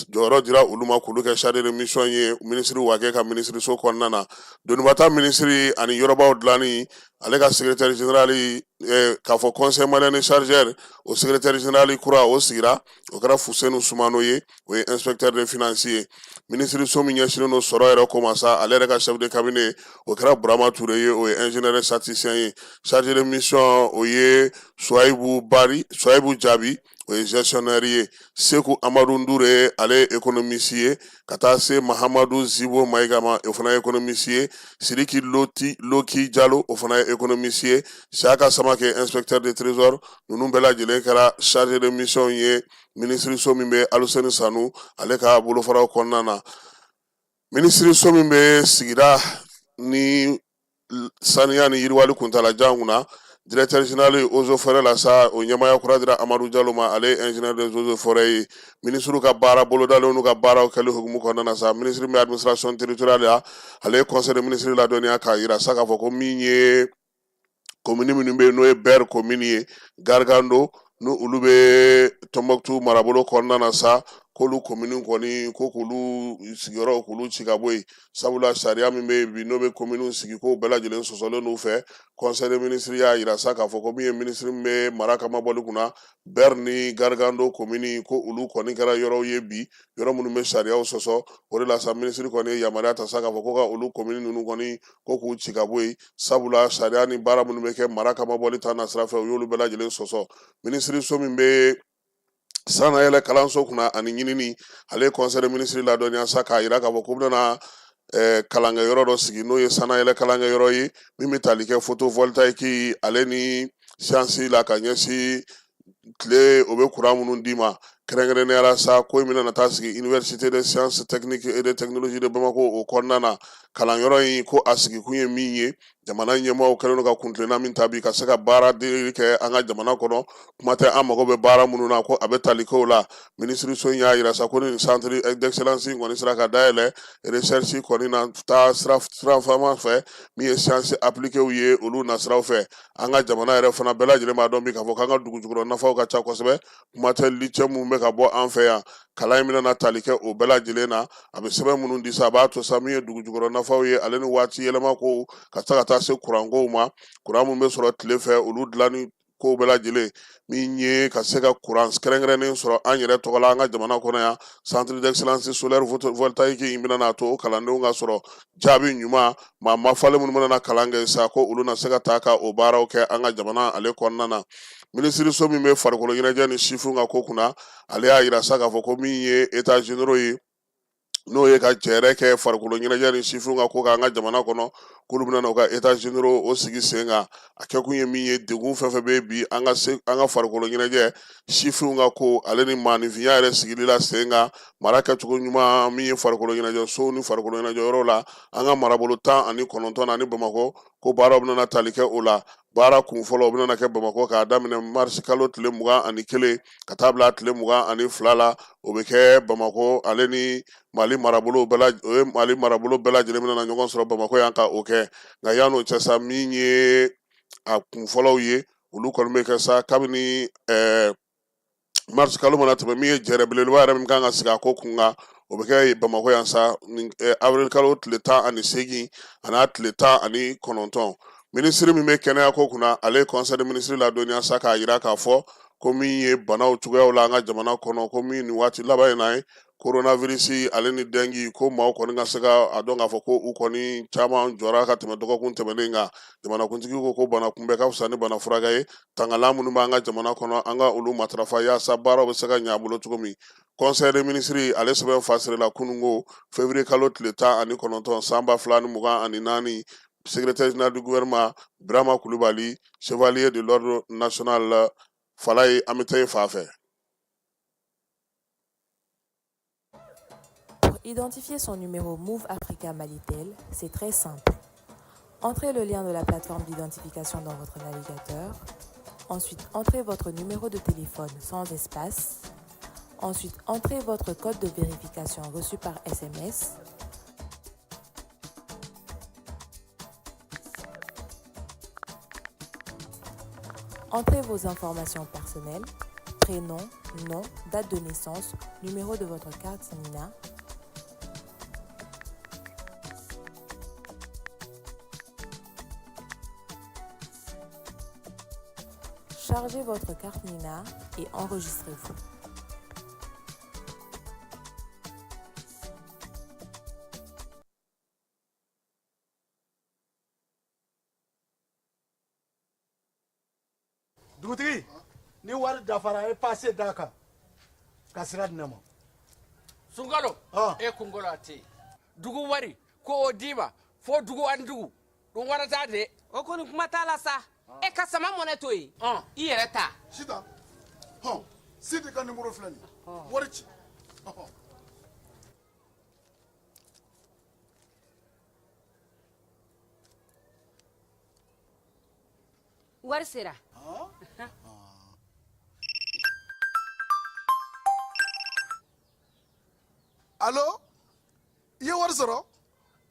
S9: jɔyɔrɔ dira olu ma k'olu kɛ chargé de mission ye minisiri Wage ka minisiriso kɔnɔna na. Donibata minisiri ani yɔrɔbaw dilanni, ale ka secrétaire général, k'a fɔ conseil malien de chargeur, o secrétaire général kura o sigira, o kɛra Fusenu Sumano ye, o ye inspecteur de finance ye. Minisiriso min ɲɛsinnen don sɔrɔ yɛrɛ ko ma sa, ale yɛrɛ ka chef de cabinet, o kɛra Burama Ture ye, o ye ingénieur statisticien ye. Chargé de mission, o ye Suwayibu Bari, Suwayibu Jaabi, o ye gestionnaire ye. Seku Amadu Ndure, ale ye économiste ye, ka taa se Mahamadu Zibo Mayiga ma, o fana ye économiste ye. Sidiki Loti Loki Jalo, o fana ye économiste ye. Siyaka Samake, inspecteur de trésor. Ninnu bɛɛ lajɛlen kɛra chargé de mission ye minisiriso min bɛ Aluseni Sanu ale ka bolofaraw kɔnɔna na. Minisiriso min bɛ sigida ni saniya ni yiriwali kuntalajan kunna, directeur général eaux et forêts la sa, o ɲɛmaaya kura dira Amadu Jalo ma, ale ye ingénieur des eaux et forêts ye. Minisiriw ka baara bolodalenw n'u ka baaraw kɛli hukumu kɔnɔna na sa, minisiri min bɛ administration territoriale la, ale ye conseil des ministres ladɔnniya k'a yira sa k'a fɔ ko min ye komini minnu bɛ yen, n'o ye Bɛri komini ye, Gargando, ni olu bɛ Tɔnbɔkutu marabolo kɔnɔna na sa, k'olu komini kɔni, ko k'olu sigiyɔrɔw k'olu ci ka bɔ yen, sabula sariya min bɛ yen bi n'o bɛ kominiw sigi, k'o bɛɛ lajɛlen sɔsɔlen n'u fɛ. Conseil des ministres y'a yira sa k'a fɔ ko min ye minisiri min bɛ mara kamabɔli kunna, Bɛri ni Gargando komini, ko olu kɔni kɛra yɔrɔw ye bi, yɔrɔ minnu bɛ sariyaw sɔsɔ. O de la sa, minisiri kɔni ye yamaruya ta sa k'a fɔ ko ka olu komini ninnu kɔni, ko k'u ci ka bɔ yen, sabula sariya ni baara minnu bɛ kɛ mara kamabɔli ta nasira fɛ, u y'olu bɛɛ lajɛlen sɔsɔ. Minisiriso min bɛ sannayɛlɛ kalanso kunna ani ɲinini, ale ye conseil des ministres ladɔnniya sa k'a yira k'a fɔ k'u bɛna kalankɛyɔrɔ dɔ sigi, n'o ye sannayɛlɛ kalankɛyɔrɔ ye min bɛ tali kɛ photovoltaïque ale ni siyansi la ka ɲɛsin tile o bɛ kuran minnu d'i ma. Kɛrɛnkɛrɛnnenya la sa, ko in bɛna taa sigi université de sciences techniques et de technologie de Bamako o kɔnɔna na. Kalanyɔrɔ in ko a sigikun ye min ye, jamana ɲɛmaaw kɛlen don ka kuntilenna min ta bi ka se ka baara deli kɛ an ka jamana kɔnɔ, kuma tɛ an mago bɛ baara minnu na, ko a bɛ tali k'o la. Minisiriso in y'a yira sa ko nin centre d'excellence in kɔni sera ka dayɛlɛ recherche kɔni na taa sira fama fɛ, min ye science appliquée ye, olu nasiraw fɛ. An ka jamana yɛrɛ fana bɛɛ lajɛlen b'a dɔn bi k'a fɔ k'an ka dugu jukɔrɔ nafaw ka ca kosɛbɛ, kuma tɛ lithium minnu bɛ ka bɔ an fɛ yan. Kalan in bɛna na tali kɛ o bɛɛ lajɛlen na. A bɛ sɛbɛn minnu di sa, a b'a to sa min ye dugu jukɔrɔ nafaw ye, ale ni waati yɛlɛma kow, ka se ka taa se kurankow ma, kuran minnu bɛ sɔrɔ tile fɛ, olu dilanni kow bɛɛ lajɛlen, min ye ka se ka kuran kɛrɛnkɛrɛnnen sɔrɔ an yɛrɛ tɔgɔ la an ka jamana kɔnɔ yan. Centre d'excellence solaire photovoltaïque in bɛna n'a to o kalandenw ka sɔrɔ jaabi ɲuman. Maa mafalen minnu bɛna na kalan kɛ sa, ko olu na se ka taa ka o baaraw kɛ an ka jamana ale kɔnɔna na. Minisiriso min bɛ farikolo ɲɛnajɛ ni sifinw ka ko kunna, ale y'a yira sa k'a fɔ ko min ye états généraux ye, n'o ye ka jɛrɛ kɛ farikolo ɲɛnajɛ ni sifinw ka ko kan an ka jamana kɔnɔ, k'olu bɛna u ka états généraux o sigi sen kan. A kɛkun ye min ye, degun fɛn fɛn bɛ bi an ka se an ka farikolo ɲɛnajɛ, sifinw ka ko, ale ni maaninfinya yɛrɛ sigili la sen kan, mara kɛcogo ɲuman, min ye farikolo ɲɛnajɛ sow ni farikolo ɲɛnajɛ yɔrɔw la an ka marabolo 19 na ani Bamakɔ, ko baaraw bɛna tali kɛ o la. Baara kun fɔlɔ o bɛna kɛ Bamakɔ k'a daminɛ marisi kalo tile 21 ka taa bila tile 22 la. O bɛ kɛ Bamakɔ, ale ni Mali marabolo bɛɛ o ye Mali marabolo bɛɛ lajɛlen bɛna na ɲɔgɔn sɔrɔ Bamakɔ yan ka o kɛ. Nka yan'o cɛ sa, min ye a kun fɔlɔw ye, olu kɔni bɛ kɛ sa kabini marisi kalo mana tɛmɛ. Min ye jɛrɛ belebeleba yɛrɛ min kan ka sigi a ko kun kan, o bɛ kɛ Bamakɔ yan sa avril kalo tile 18 an'a tile 19. Minisiri min bɛ kɛnɛya ko kunna, ale ye conseil des ministres ladɔnniya sa k'a yira k'a fɔ ko min ye banaw cogoyaw la an ka jamana kɔnɔ, ko min nin waati laban in na ye coronavirus ale ni dengue, ko maaw kɔni ka se ka a dɔn k'a fɔ ko u kɔni caman jɔra ka tɛmɛ dɔgɔkun tɛmɛnen kan. Jamanakuntigi ko bana kunbɛ ka fisa ni bana furakɛ ye. Tangalan minnu b'an ka jamana kɔnɔ, an ka olu matarafa yaasa baaraw bɛ se ka ɲɛ a bolo cogo min. Conseil des ministres ale sɛbɛn fasirila kununko février kalo tile 19 san 2024. Secrétaire général du gouvernement Birama Kulubali, chevalier de l'ordre national Falaye, an bɛ taa i fan fɛ.
S12: Pour identifier son numéro Moov Africa Malitel, c'est très simple. Entrez le lien de la plateforme d'identification dans votre navigateur. Ensuite, entrez votre numéro de téléphone sans espace. Ensuite, entrez votre code de vérification reçu par SMS. Entrez vos informations personnelles, prénom, nom, date de naissance, numéro de votre carte NINA. Chargez votre carte NINA et enregistrez-vous.
S13: Dugutigi, ni wari dafara, e pase d'a kan ka sira di ne ma.
S14: Sunkalo, e kunkolo a tɛ yen. Dugu wari ko o d'i ma fo dugu ani dugu dun wara t'a de.
S6: O kɔni kuma t'a la sa. E ka sama mɔnɛ to yen, i yɛrɛ ta.
S13: Sitan, hɔn, Sidi ka nimoro filɛ nin ye, wari ci.
S6: Wari sera.
S13: Alo, i ye wari sɔrɔ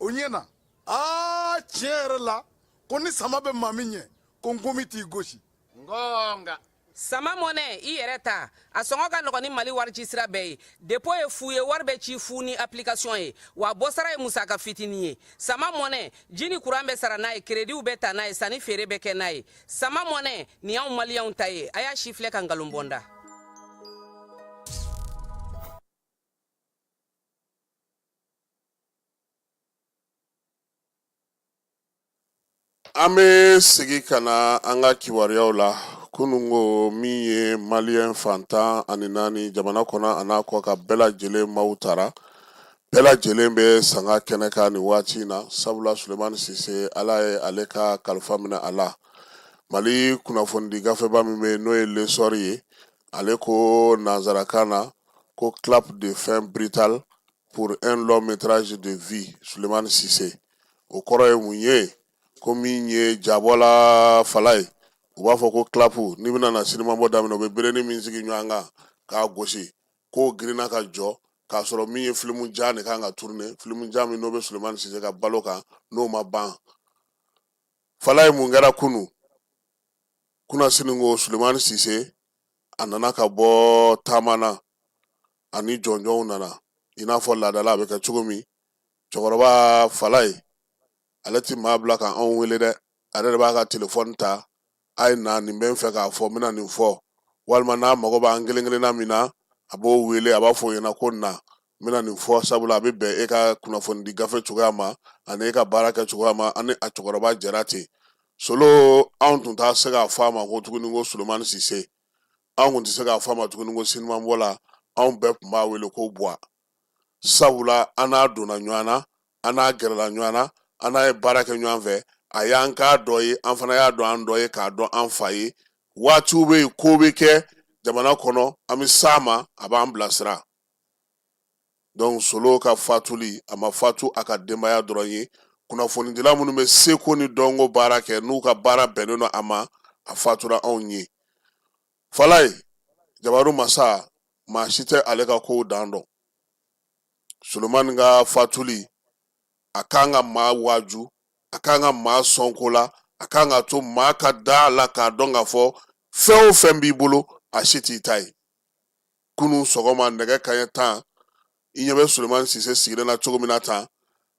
S13: o ɲɛ na. Aa, tiɲɛ yɛrɛ la, ko ni sama bɛ maa min ɲɛ, ko nkomi t'i gosi.
S14: Ngonga.
S6: Sama mɔnɛ, i yɛrɛ ta, a sɔngɔ ka nɔgɔn ni Mali warici sira bɛɛ ye. Dépôt ye fu ye, wari bɛ ci fu ni application ye, wa bɔsara ye musaka fitinin ye. Sama mɔnɛ, ji ni kuran bɛ sara n'a ye, créditw bɛ ta n'a ye, sanni feere bɛ kɛ n'a ye. Sama mɔnɛ nin y'anw maliyɛnw ta ye. A y'a si filɛ ka nkalon bɔ n da.
S9: An bɛ segin ka na an ka kibaruyaw la. Kununko, min ye maliyɛn fan 14 jamana kɔnɔ a n'a kɔ kan bɛɛ lajɛlen maaw taara, bɛɛ lajɛlen bɛ sanga kɛnɛ kan nin waati in na, sabula Sulemani Sise, Ala ye ale ka kalifa minɛ a la. Mali kunnafonidi gafeba min bɛ yen, n'o ye L'Essor ye, ale ko nansarakan na ko clap de fin brutal pour un long métrage de vie Sulemani Sise. O kɔrɔ ye mun ye? Ko min ye jabɔla fala ye, u b'a fɔ ko clap, n'i bɛna na sinimabɔ daminɛ, u bɛ berenin min sigi ɲɔgɔn kan k'a gosi, k'o girinna ka jɔ k'a sɔrɔ min ye filimu jan de kan ka tourner, filimu jan min n'o bɛ Sulemani Sise ka balo kan, n'o ma ban. Fala ye, mun kɛra kunu? Kunasini ko Sulemani Sise a nana ka bɔ taama na, ani jɔnjɔnw nana i n'a fɔ laadala a bɛ kɛ cogo min. Cɛkɔrɔba fala ye, ale ti maa bila ka anw wele dɛ, ale de b'a ka telefɔni ta: a ye na, nin bɛ n fɛ k'a fɔ, n bɛna nin fɔ. Walima n'a mago b'an kelen kelenna min na, a b'o wele, a b'a fɔ o ɲɛna ko na, n bɛna nin fɔ, sabula a bɛ bɛn e ka kunnafonidi gafe cogoya ma ani e ka baara kɛ cogoya ma. Ani a cɛkɔrɔba jɛra ten. Solo, anw tun t'a se k'a fɔ a ma ko tuguni ko Solomani Sise, anw tun tɛ se k'a fɔ a ma tuguni ko sinimabɔla, anw bɛɛ tun b'a wele ko Buwa, sabula an n'a donna ɲɔgɔn na, an n'a gɛrɛla ɲɔgɔn na, an n'a ye baara kɛ ɲɔgɔn fɛ. A y'an k'a dɔ ye, an fana y'a dɔn an dɔ ye, k'a dɔn an fa ye. Waatiw bɛ yen, ko bɛ kɛ jamana kɔnɔ, an bɛ s'a ma, a b'an bilasira. Donc Solo ka fatuli, a ma fatu a ka denbaya dɔrɔn ye. Kunnafonidila minnu bɛ seko ni dɔnko baara kɛ, n'u ka baara bɛnnen don a ma, a fatura anw ye. Falaye Jabaru masa, maa si tɛ ale ka kow dan dɔn. Solomani ka fatuli, a kan ka maa waaju, a kan ka maa sɔn ko la, a kan ka to maa ka da a la k'a dɔn k'a fɔ fɛn o fɛn b'i bolo, a si t'i ta ye. Kunun sɔgɔma nɛgɛ kanɲɛ 10, i ɲɛ bɛ Solomani Sise sigilen na cogo min na tan,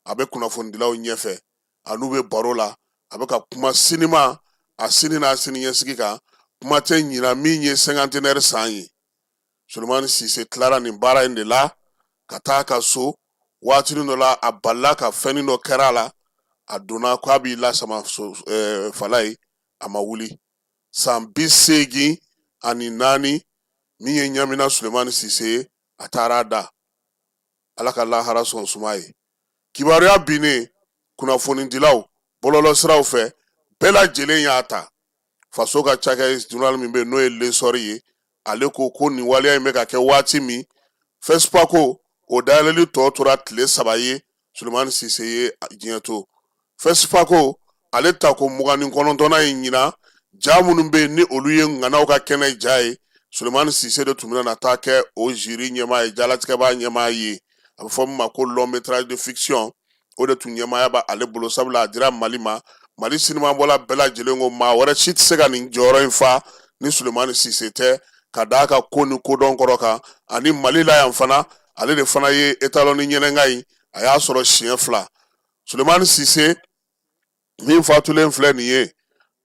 S9: a bɛ kunnafonidilaw ɲɛfɛ, a n'u bɛ baro la, a bɛ ka kuma sinima, a sini n'a siniɲɛsigi kan. Kuma tɛ ɲina min ye cinquantenaire san ye. Solomani Sise tilara nin baara in de la ka taa a ka so. Waatinin dɔ la, a balila ka fɛnnin dɔ kɛra a la, a donna k'a b'i lasama fala ye, a ma wuli. San 84 min ye Ɲamina Sulemani Sise ye, a taara a da. Ala ka lahara sɔn suma ye. Kibaruya binnen kunnafonidilaw bɔlɔlɔsiraw fɛ, bɛɛ lajɛlen y'a ta. Faso ka cakɛ journal min bɛ yen, n'o ye L'Essor ye, ale ko ko nin waleya in bɛ ka kɛ waati min, FESPACO o dayɛlɛli tɔ tora tile 3 ye, Sulemani Sise ye diɲɛ to. FESPACO ale tako 29nan ye ɲinan, ja minnu bɛ yen ni olu ye ŋanaw ka kɛnɛ ja ye, Sulemani Sise de tun bɛna na taa kɛ o jury ɲɛmaa ye, jalatigɛbaa ɲɛmaa ye. A bɛ fɔ min ma ko long métrage de fiction, o de tun ɲɛmaaya b'ale bolo, sabula a dira Mali ma. Mali sinimabɔla bɛɛ lajɛlen ko maa wɛrɛ si tɛ se ka nin jɔyɔrɔ in fa ni Sulemani Sise tɛ, ka d'a ka ko ni kodɔn kɔrɔ kan. Ani Mali la yan fana, ale de fana ye étalon ni ɲɛnɛka in, a y'a sɔrɔ siɲɛ 2. Sulemani Sise min fatulen filɛ nin ye,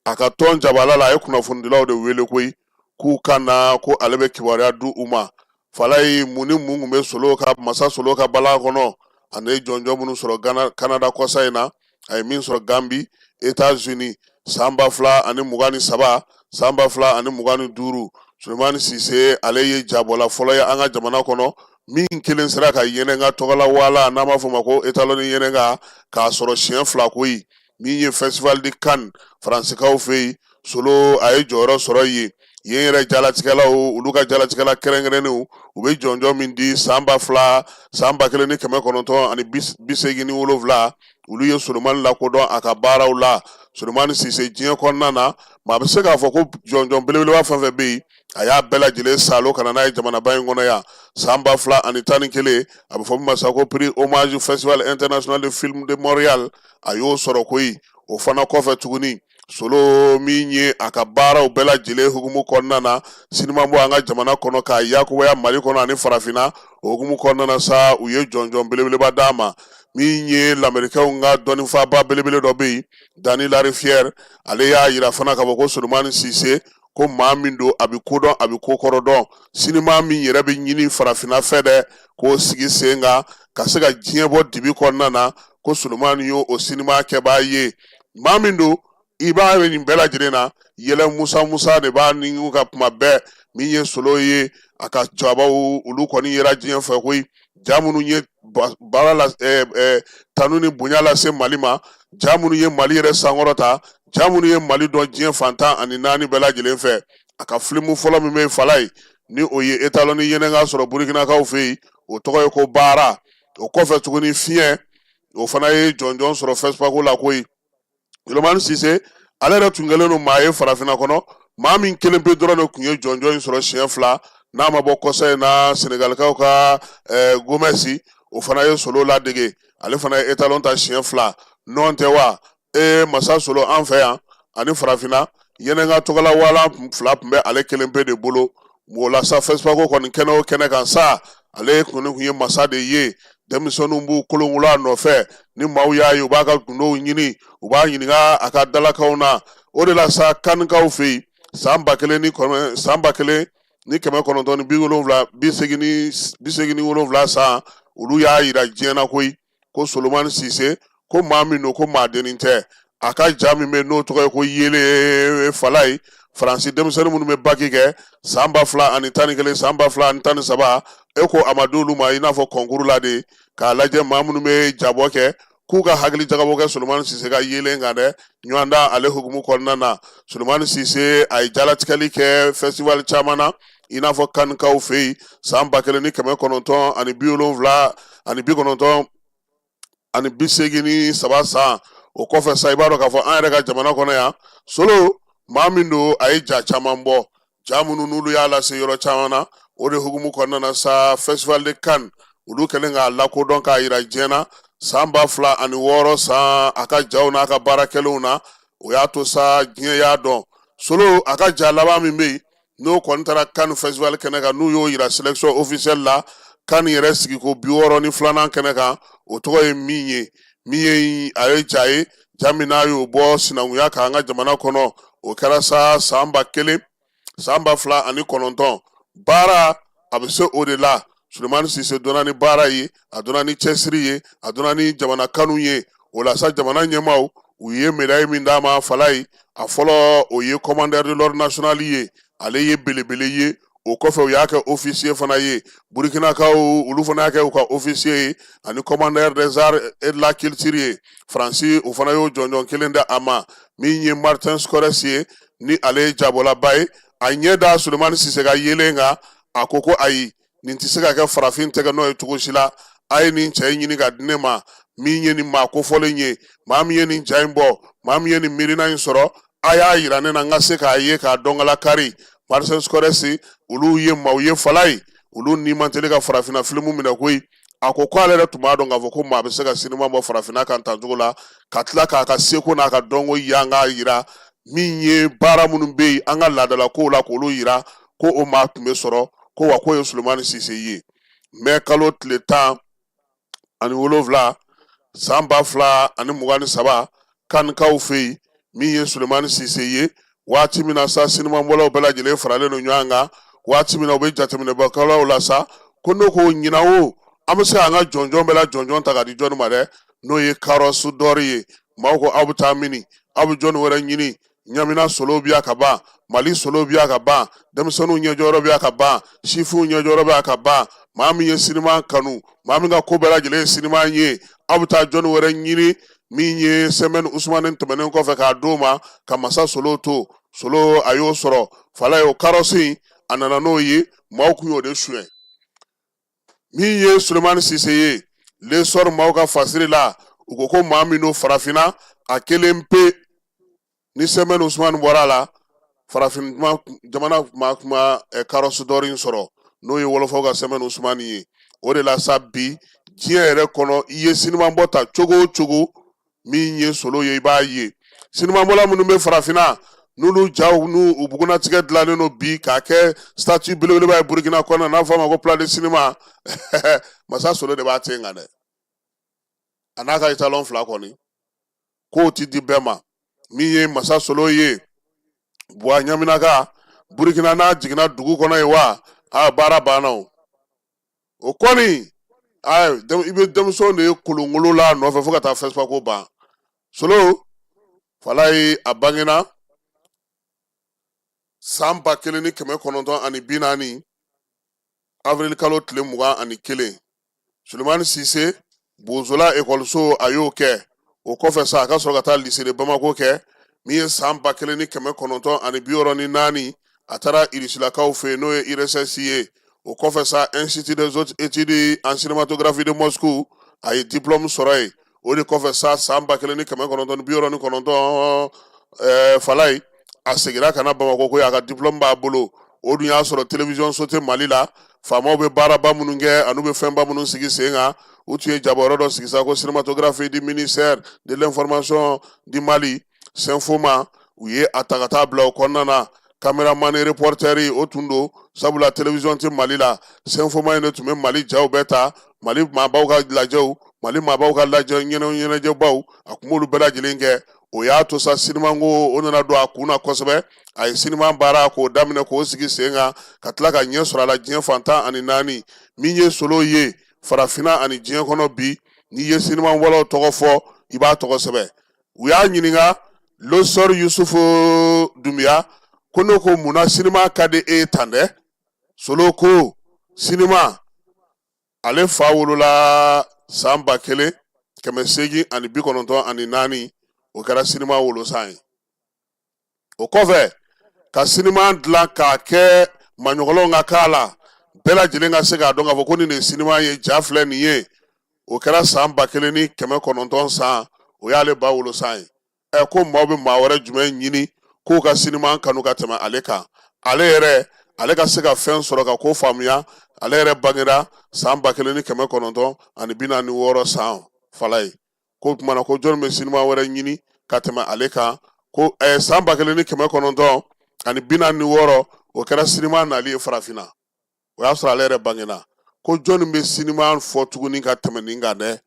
S9: a ka tɔn jabala la, a ye kunnafonidilaw de wele koyi, k'u ka na, ko ale bɛ kibaruya di u ma. Falaye, mun ni mun tun bɛ Solo ka masa Solo ka balan kɔnɔ? Ani ye jɔnjɔn minnu sɔrɔ Gana, Canada kɔsa in na, a ye min sɔrɔ Gambi, États-Unis, san 2023, san 2025. Sulemani Sise, ale ye jabɔla fɔlɔ ye an ka jamana kɔnɔ min kelen sera ka yɛnɛka tɔgɔla wala, n'an b'a fɔ o ma ko étalon ni yɛnɛka, k'a sɔrɔ siɲɛ 2 koyi. Min ye Festival de Cannes Faransikaw fɛ yen, Solo a ye jɔyɔrɔ sɔrɔ yen. Yen yɛrɛ jalatigɛlaw, olu ka jalatigɛla kɛrɛnkɛrɛnnenw, u bɛ jɔnjɔn min di san 2000, san 1987, olu ye Solomani lakodɔn a ka baaraw la. Solomani Sise, diɲɛ kɔnɔna na, maa bɛ se k'a fɔ ko jɔnjɔn belebeleba fɛn fɛn bɛ yen, a y'a bɛɛ lajɛlen salo ka na n'a ye jamanaba in kɔnɔ yan. San 2011, a bɛ fɔ min ma sa ko prix hommage Festival international de film de Montréal, a y'o sɔrɔ koyi. O fana kɔfɛ tuguni, Solo min ye a ka baaraw bɛɛ lajɛlen hukumu kɔnɔna na, sinima bɔ an ka jamana kɔnɔ k'a yakubaya Mali kɔnɔ ani farafinna, o hukumu kɔnɔna na sa, u ye jɔnjɔn belebeleba d'a ma. Min ye lamɛrikɛnw ka dɔnnifaba belebele dɔ bɛ yen, Dany Larivierre, ale y'a yira fana k'a fɔ ko Solomani Sise, ko maa min don, a bɛ ko dɔn, a bɛ ko kɔrɔ dɔn. Sinima min yɛrɛ bɛ ɲini farafinna fɛ dɛ, k'o sigi sen kan ka se ka diɲɛ bɔ dibi kɔnɔna na, ko Solomani y'o o sinima kɛbaa ye. Maa min don, i b'a ye nin bɛɛ lajɛlen na, yɛlɛ musa musa de b'a ni ka kuma bɛɛ. Min ye Solo ye, a ka jabaw olu kɔni yera diɲɛ fɛ koyi. Ja minnu ye baara la, tanu ni bonya lase Mali ma, ja minnu ye Mali yɛrɛ sankɔrɔta, ja minnu ye Mali dɔn diɲɛ fan 14 bɛɛ lajɛlen fɛ. A ka filimu fɔlɔ min bɛ fala ye, ni o ye étalon ni yɛnɛka sɔrɔ Burukinakaw fɛ yen, o tɔgɔ ye ko Baara. O kɔfɛ tuguni, Fiɲɛ. O fana ye jɔnjɔn sɔrɔ FESPACO la koyi. Solomani Sise, ale yɛrɛ tun kɛlen don maa ye farafinna kɔnɔ, maa min kelen pe dɔrɔn de tun ye jɔnjɔn in sɔrɔ siɲɛ fila, n'a ma bɔ kɔsa in na Senegalikaw ka Gomɛsi, o fana ye Solo ladege, ale fana ye étalon ta siɲɛ fila. Nɔn tɛ wa ee masa Solo an fɛ yan ani farafinna yɛnɛka tɔgɔla walan fila tun bɛ ale kelen pe de bolo. O la sa, FESPACO kɔni kɛnɛ o kɛnɛ kan sa, ale kɔni tun ye masa de ye. Denmisɛnninw b'u kolonkolon a nɔfɛ, ni maaw y'a ye, u b'a ka gundow ɲini, u b'a ɲininka a ka dalakanw na. O de la sa, Kanikaw fɛ yen, san ba kelen ni kɔnɔ 1970, 87 san, olu y'a yira diɲɛ na koyi ko Solomani Sise, ko maa min don, ko maa dennin tɛ. A ka ja min bɛ n'o tɔgɔ ye ko Yele Falayi, Faransi denmisɛnnin minnu bɛ baki kɛ san 2011, san 2013, e ko a ma d'olu ma i n'a fɔ kɔnkuru la de k'a lajɛ maa minnu bɛ jabɔ kɛ, k'u ka hakili jagabɔ kɛ Solomani Sise ka yelen kan dɛ. Ɲɔgɔndan ale hukumu kɔnɔna na, Solomani Sise a ye jalatigɛli kɛ festival caman na, i n'a fɔ Kanikaw fɛ yen san 1970 ani 1983 san. O kɔfɛ sa, i b'a dɔn k'a fɔ an yɛrɛ ka jamana kɔnɔ yan, Solo maa min don, a ye ja caman bɔ, ja minnu n'olu y'a lase yɔrɔ caman na. O de hukumu kɔnɔna na sa, Festival de Cannes, olu kɛlen k'a lakodɔn k'a yira diɲɛ na san 2006 san, a ka jaw n'a ka baara kɛlenw na, o y'a to sa diɲɛ y'a dɔn. Solo a ka ja laban min bɛ yen, n'o kɔni taara Cannes Festival kɛnɛ kan, n'u y'o yira sélection officielle la, Cannes yɛrɛ sigiko 62nan kɛnɛ kan, o tɔgɔ ye min ye, min ye a ye ja ye, ja min n'a y'o bɔ sinankunya kan an ka jamana kɔnɔ, o kɛra sa san 1000, san 2009. Baara a bɛ se o de la. Solomani Sise donna ni baara ye, a donna ni cɛsiri ye, a donna ni jamana kanu ye. O la sa, jamana ɲɛmaaw u ye médaille min d'a ma Falayi, a fɔlɔ o ye commandeur de l'ordre national ye, ale ye belebele ye. O kɔfɛ, u y'a kɛ officier fana ye. Burukinakaw, olu fana y'a kɛ u ka officier ye ani commandeur des arts et de la culture ye. Faransi, o fana y'o jɔnjɔn kelen da a ma. Min ye Martin Scorsese ye, ni ale ye jabɔlaba ye, a ɲɛ da Solomani Sise ka yelen kan, a ko ko ayi, nin tɛ se ka kɛ farafin tɛgɛ nɔ ye cogo si la, a ye nin cɛ in ɲini ka di ne ma. Min ye nin maa kofɔlen ye, maa min ye nin ja in bɔ, maa min ye nin miirina in sɔrɔ, a y'a yira ne na n ka se k'a ye k'a dɔnkala kari. Martin Scorsese, olu ye maaw ye Falayi, olu ni man teli ka farafinna filimu minɛ koyi. A ko ko ale yɛrɛ tun b'a dɔn k'a fɔ ko maa bɛ se ka sinima bɔ farafinna kan tan cogo la, ka tila k'a ka seko n'a ka dɔnko yanga yira, min ye baara minnu bɛ yen an ka laadalakow la, k'olu yira, ko o maa tun bɛ sɔrɔ, ko wa k'o ye Solomani Sise ye. Mɛ kalo tile 17 san 2023, Kanikaw fɛ yen, min ye Solomani Sise ye, waati min na sa sinimabɔlaw bɛɛ lajɛlen faralen don ɲɔgɔn kan, waati min na u bɛ jateminɛbakɛlaw la sa, ko n'o ko ɲinan o, an bɛ se k'an ka jɔnjɔn bɛɛ la jɔnjɔn ta ka di jɔnni ma dɛ, n'o ye Carrosse d'or ye. Maaw ko aw bɛ taa mini, aw bɛ jɔnni wɛrɛ ɲini? Ɲamina solo bi yan ka ban, Mali solo bi yan ka ban, denmisɛnninw ɲɛjɔyɔrɔ bi yan ka ban, sifinw ɲɛjɔyɔrɔ bɛ yan ka ban. Maa min ye sinima kanu, maa min ka ko bɛɛ lajɛlen ye sinima ye, aw bɛ taa jɔnni wɛrɛ ɲini? Min ye Sɛmɛni Usumani tɛmɛnen kɔfɛ k'a d'o ma ka masa solo to, solo a y'o sɔrɔ Falayi. O carrosse in, a nana n'o ye, maaw kun y'o de suɲɛ. Min ye Solomani Sise ye, L'Essor maaw ka fasiri la, u ko ko maa min don farafinna a kelen pe, ni Sɛmɛni Usumani bɔra a la, farafin jamana maa kuma carrosse d'or in sɔrɔ, n'o ye wɔlɔfɔw ka Sɛmɛni Usumani ye. O de la sa, bi diɲɛ yɛrɛ kɔnɔ, i ye sinimabɔ ta cogo o cogo, min ye solo ye, i b'a ye sinimabɔla minnu bɛ farafinna, n'olu jaw n'u u bugunnatigɛ dilannen don bi k'a kɛ statue belebeleba ye Burukina kɔnɔ, n'a fɔ a ma ko place de cinéma, masa solo de b'a ten kan dɛ, a n'a ka étalon fila kɔni, k'o ti di bɛɛ ma. Min ye masa solo ye, Buwa Ɲaminaka, Burukina n'a jiginna dugu kɔnɔ ye wa, a baara banna. O o kɔni, i bɛ denmisɛnw de ye kolonkolo la nɔfɛ fo ka taa FESPACO ban. Solo Falayi, a bangena san 1940 avril kalo tile 21. Sulemani Sise, Bozola ekɔliso a y'o kɛ. O kɔfɛ sa, a ka sɔrɔ ka taa lycée de Bamako kɛ. Min ye san 1964, a taara irisilakaw fɛ yen, n'o ye URSS ye. O kɔfɛ sa, Institut des hautes études en cinématographie de Moscou, a ye diplôme sɔrɔ yen. O de kɔfɛ sa, san 1969, Falayi a seginna ka na Bamakɔ ko a ka diplôme b'a bolo. O dun y'a sɔrɔ télévision so tɛ Mali la. Faamaw bɛ baaraba minnu kɛ an'u bɛ fɛnba minnu sigi sen kan, u tun ye jabayɔrɔ dɔ sigi sa ko cinématographie du ministère de l'information du Mali, CINFOMA. U ye a ta ka taa bila o kɔnɔna na, caméraman reporter o tun don, sabula télévision tɛ Mali la. CINFOMA in de tun bɛ Mali jaw bɛɛ ta, Mali maabaw ka lajɛw, Mali maabaw ka lajɛ ɲɛnajɛbaw, a tun b'olu bɛɛ lajɛlen kɛ. O y'a to sa, sinimako o nana don a kun na kosɛbɛ. A ye sinima baara k'o daminɛ, k'o sigi sen kan, ka tila ka ɲɛ sɔrɔ a la diɲɛ fan 14. Min ye Solo ye farafinna ani diɲɛ kɔnɔ bi, n'i ye sinimabɔlaw tɔgɔ fɔ, i b'a tɔgɔ sɛbɛn. U y'a ɲininka, Losɔri Yusufu Dunbiya, ko ne ko munna sinima ka di e ye tan dɛ? Solo ko sinima, ale fa wolola san 1894, o kɛra sinima wolosan ye. O kɔfɛ ka sinima dilan k'a kɛ maɲɔgɔlɔnw ka k'a la, bɛɛ lajɛlen ka se k'a dɔn k'a fɔ ko nin de ye sinima ye, ja filɛ nin ye, o kɛra san 1900 san, o y'ale ba wolosan ye. Ɛ, ko maaw bɛ maa wɛrɛ jumɛn ɲini k'o ka sinima kanu ka tɛmɛ ale kan? Ale yɛrɛ, ale ka se ka fɛn sɔrɔ ka ko faamuya. Ale yɛrɛ bangera san 1946 san. Falaye ko tuma na ko jɔn bɛ sinima wɛrɛ ɲini ka tɛmɛ ale kan? Ko san 1946, o kɛra sinima nali ye farafinna, o y'a sɔrɔ ale yɛrɛ bangena. Ko jɔnni bɛ sinima fɔ tuguni ka tɛmɛ nin kan dɛ?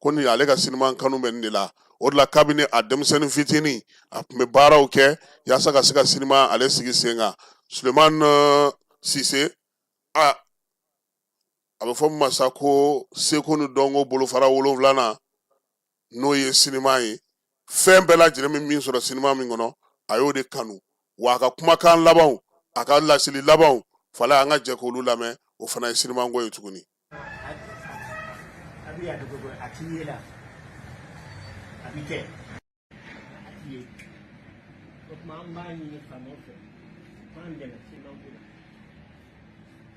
S9: Ko ni ale ka sinima kanu bɛ nin de la. O de la, kabini a denmisɛnnin fitinin, a tun bɛ baaraw kɛ yaasa ka se ka sinima ale sigi sen kan. Sulemani Sise, a bɛ fɔ min ma sa ko seko ni dɔnko bolofara wolonwulanan, n'o ye sinima ye, fɛn bɛɛ lajɛlen bɛ min sɔrɔ sinima min kɔnɔ, a y'o de kanu. Wa a ka kumakan labanw, a ka laseli labanw, Fala, an ka jɛ k'olu lamɛn. O fana ye sinimako ye tuguni.
S15: A bɛ a dogo, a t'i ye la, a bɛ kɛ a t'i ye. O tuma an b'a ɲini faamaw fɛ, u k'an dɛmɛ sinimako la,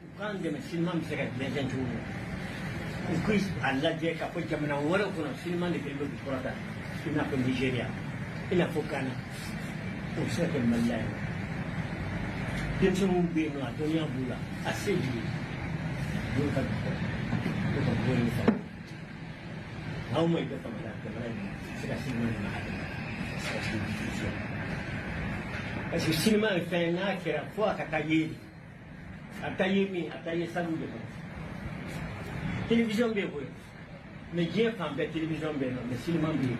S15: u k'an dɛmɛ sinima bɛ se ka jɛnsɛn cogo min na. U k'a lajɛ k'a fɔ jamana wɛrɛw kɔnɔ, sinima de kɛlen bɛ k'u kɔrɔta, i n'a fɔ Nigéria, i n'a fɔ Ghana. O bɛ se ka kɛ Mali la yan. Denmisɛnninw bɛ yen nɔ, a dɔnniya b'u la, a se b'u ye, n'u ka dugu kɔnɔ, n'u ka bɔ yen faamu. Aw ma i bɛ fanga la jamana in se ka sinima nin ma a dɛmɛ se ka sinima, parce que sinima ye fɛn ye, n'a kɛra fo a ka taa ye de, a bɛ taa ye min, a bɛ taa ye salle de kɔnɔ. Télévision bɛ yen koyi, mais diɲɛ fan bɛɛ télévision bɛ yen nɔ, mais sinima bɛ yen,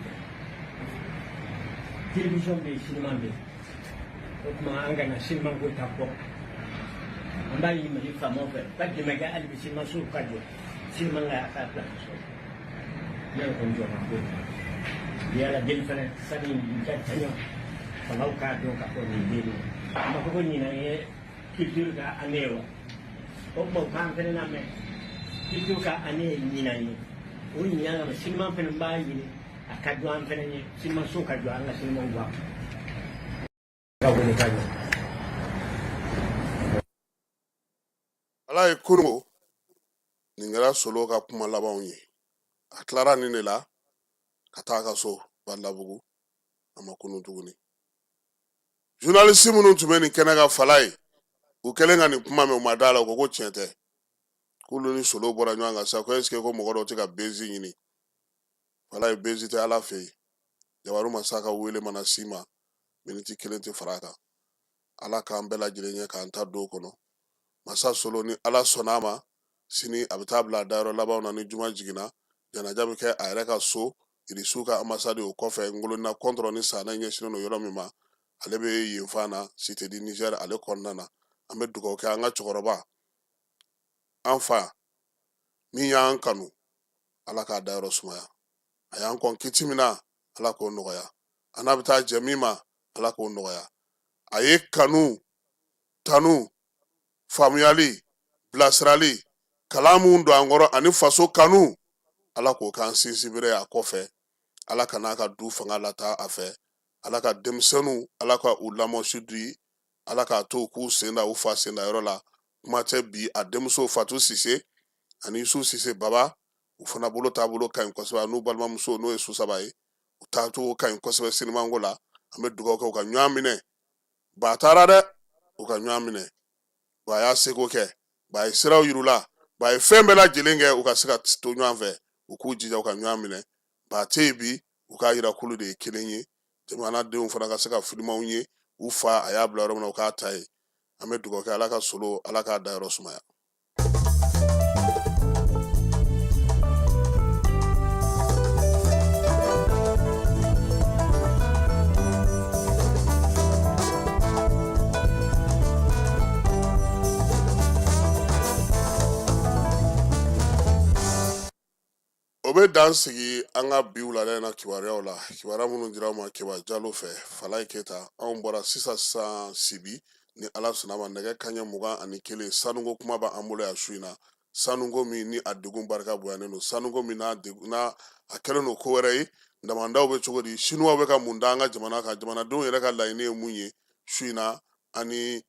S15: télévision bɛ yen, sinima bɛ yen. O tuma an kana sinima ko ta kɔ. An b'a ɲini Mali faamaw fɛ, u ka dɛmɛ kɛ hali bi sinimasow ka jɔ, sinima ka a ka bila ka sɔrɔ. Ne yɛrɛ kɔni jɔ ma ko bi Ala deli fana, sani n ka janya, fangaw k'a dɔn k'a fɔ nin bɛ yen nɔ. A ma fɔ ko ɲinan ye culture ka année ye wa? O tuma u k'an fana lamɛn. Culture ka année ye ɲinan ye, o ɲinan kama sinima fana b'a ɲini a ka jɔ an fana ye, sinimaso ka jɔ, an ka sinimaw bɔ a ka wele ka ɲɛ.
S9: Ala ye kunun, nin kɛra Solo ka kuma labanw ye. A tilara nin de la ka taa a ka so Balabugu, a ma kunun tuguni. Journaliste minnu tun bɛ nin kɛnɛ kan, Fala ye, u kɛlen ka nin kuma mɛn, u ma da la. U ko ko tiɲɛ tɛ, k'olu ni Solo bɔra ɲɔgɔn kan sa, ko est ce que ko mɔgɔ dɔw tɛ ka buzz ɲini? Fala ye, buzz tɛ Ala fɛ yen. Jabaru masa ka wele mana s'i ma, miniti kelen tɛ fara a kan. Ala k'an bɛɛ lajɛlen ɲɛ k'an ta don kɔnɔ. Masa Solo, ni Ala sɔnna a ma, sini a bɛ taa bila a dayɔrɔ labanw na. Ni juma jiginna, janaja bɛ kɛ a yɛrɛ ka so, Irisiw ka ambassade o kɔfɛ, Ngolonina kɔntɔrɔ ni Sanɛ ɲɛsinnen don yɔrɔ min ma, ale bɛ yen fan na, Cité du Niger ale kɔnɔna na. An bɛ dugawu kɛ an ka cɛkɔrɔba, an fa min y'an kanu, Ala k'a dayɔrɔ sumaya. A y'an kɔn kiti min na, Ala k'o nɔgɔya. An n'a bɛ taa jɛ min ma, Ala k'o nɔgɔya. A ye kanu, tanu, faamuyali, bilasirali, kalan mun don an kɔrɔ ani faso kanu, Ala k'o k'an sinsinbere a kɔfɛ. Ala ka n'a ka du fanga lataa a fɛ. Ala ka denmisɛnninw, Ala ka u lamɔsi di, Ala k'a to u k'u sen da u fa sen da yɔrɔ la. Kuma tɛ bi a denmuso Fatu Sise ani Yusuf Sise Baba, U fana bolo taabolo ka ɲi kosɛbɛ, n'u balimamuso n'o ye Susaba ye, u taacogo ka ɲi kosɛbɛ sinimanko la. An bɛ dugawu kɛ u ka ɲɔgɔn minɛ. Ba taara dɛ, u ka ɲɔgɔn minɛ. Ba y'a seko kɛ, ba ye siraw yir'u la, ba ye fɛn bɛɛ lajɛlen kɛ u ka se ka to ɲɔgɔn fɛ. U k'u jija u ka ɲɔgɔn minɛ. Ba tɛ yen bi, u k'a yira k'olu de ye kelen ye. Jamanadenw fana ka se ka filimaw ye u fa a y'a bila yɔrɔ min na, u k'a ta yen. An bɛ dugawu kɛ, Ala ka Solo, Ala k'a dayɔrɔ sumaya. O bɛ dan sigi an ka bi wulada in na kibaruyaw la, kibaruya minnu dira aw ma Keba Jalo fɛ, Falaye Keyita. Anw bɔra sisan sisan Sibi. Ni Ala sɔnna ma, nɛgɛ kanɲɛ 21, sanuko kuma b'an bolo yan su in na. Sanuko min ni a degun barika bonyanen don, sanuko min n'a n'a a kɛlen don ko wɛrɛ ye, damandaw bɛ cogo di, sinuwaw bɛ ka mun da an ka jamana kan, jamanadenw yɛrɛ ka laɲini ye mun ye su in na, ani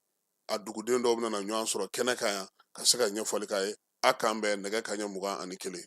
S9: a duguden dɔw bɛna ɲɔgɔn sɔrɔ kɛnɛ kan yan ka se ka ɲɛfɔli k'a ye. A k'an bɛn nɛgɛ kanɲɛ 21.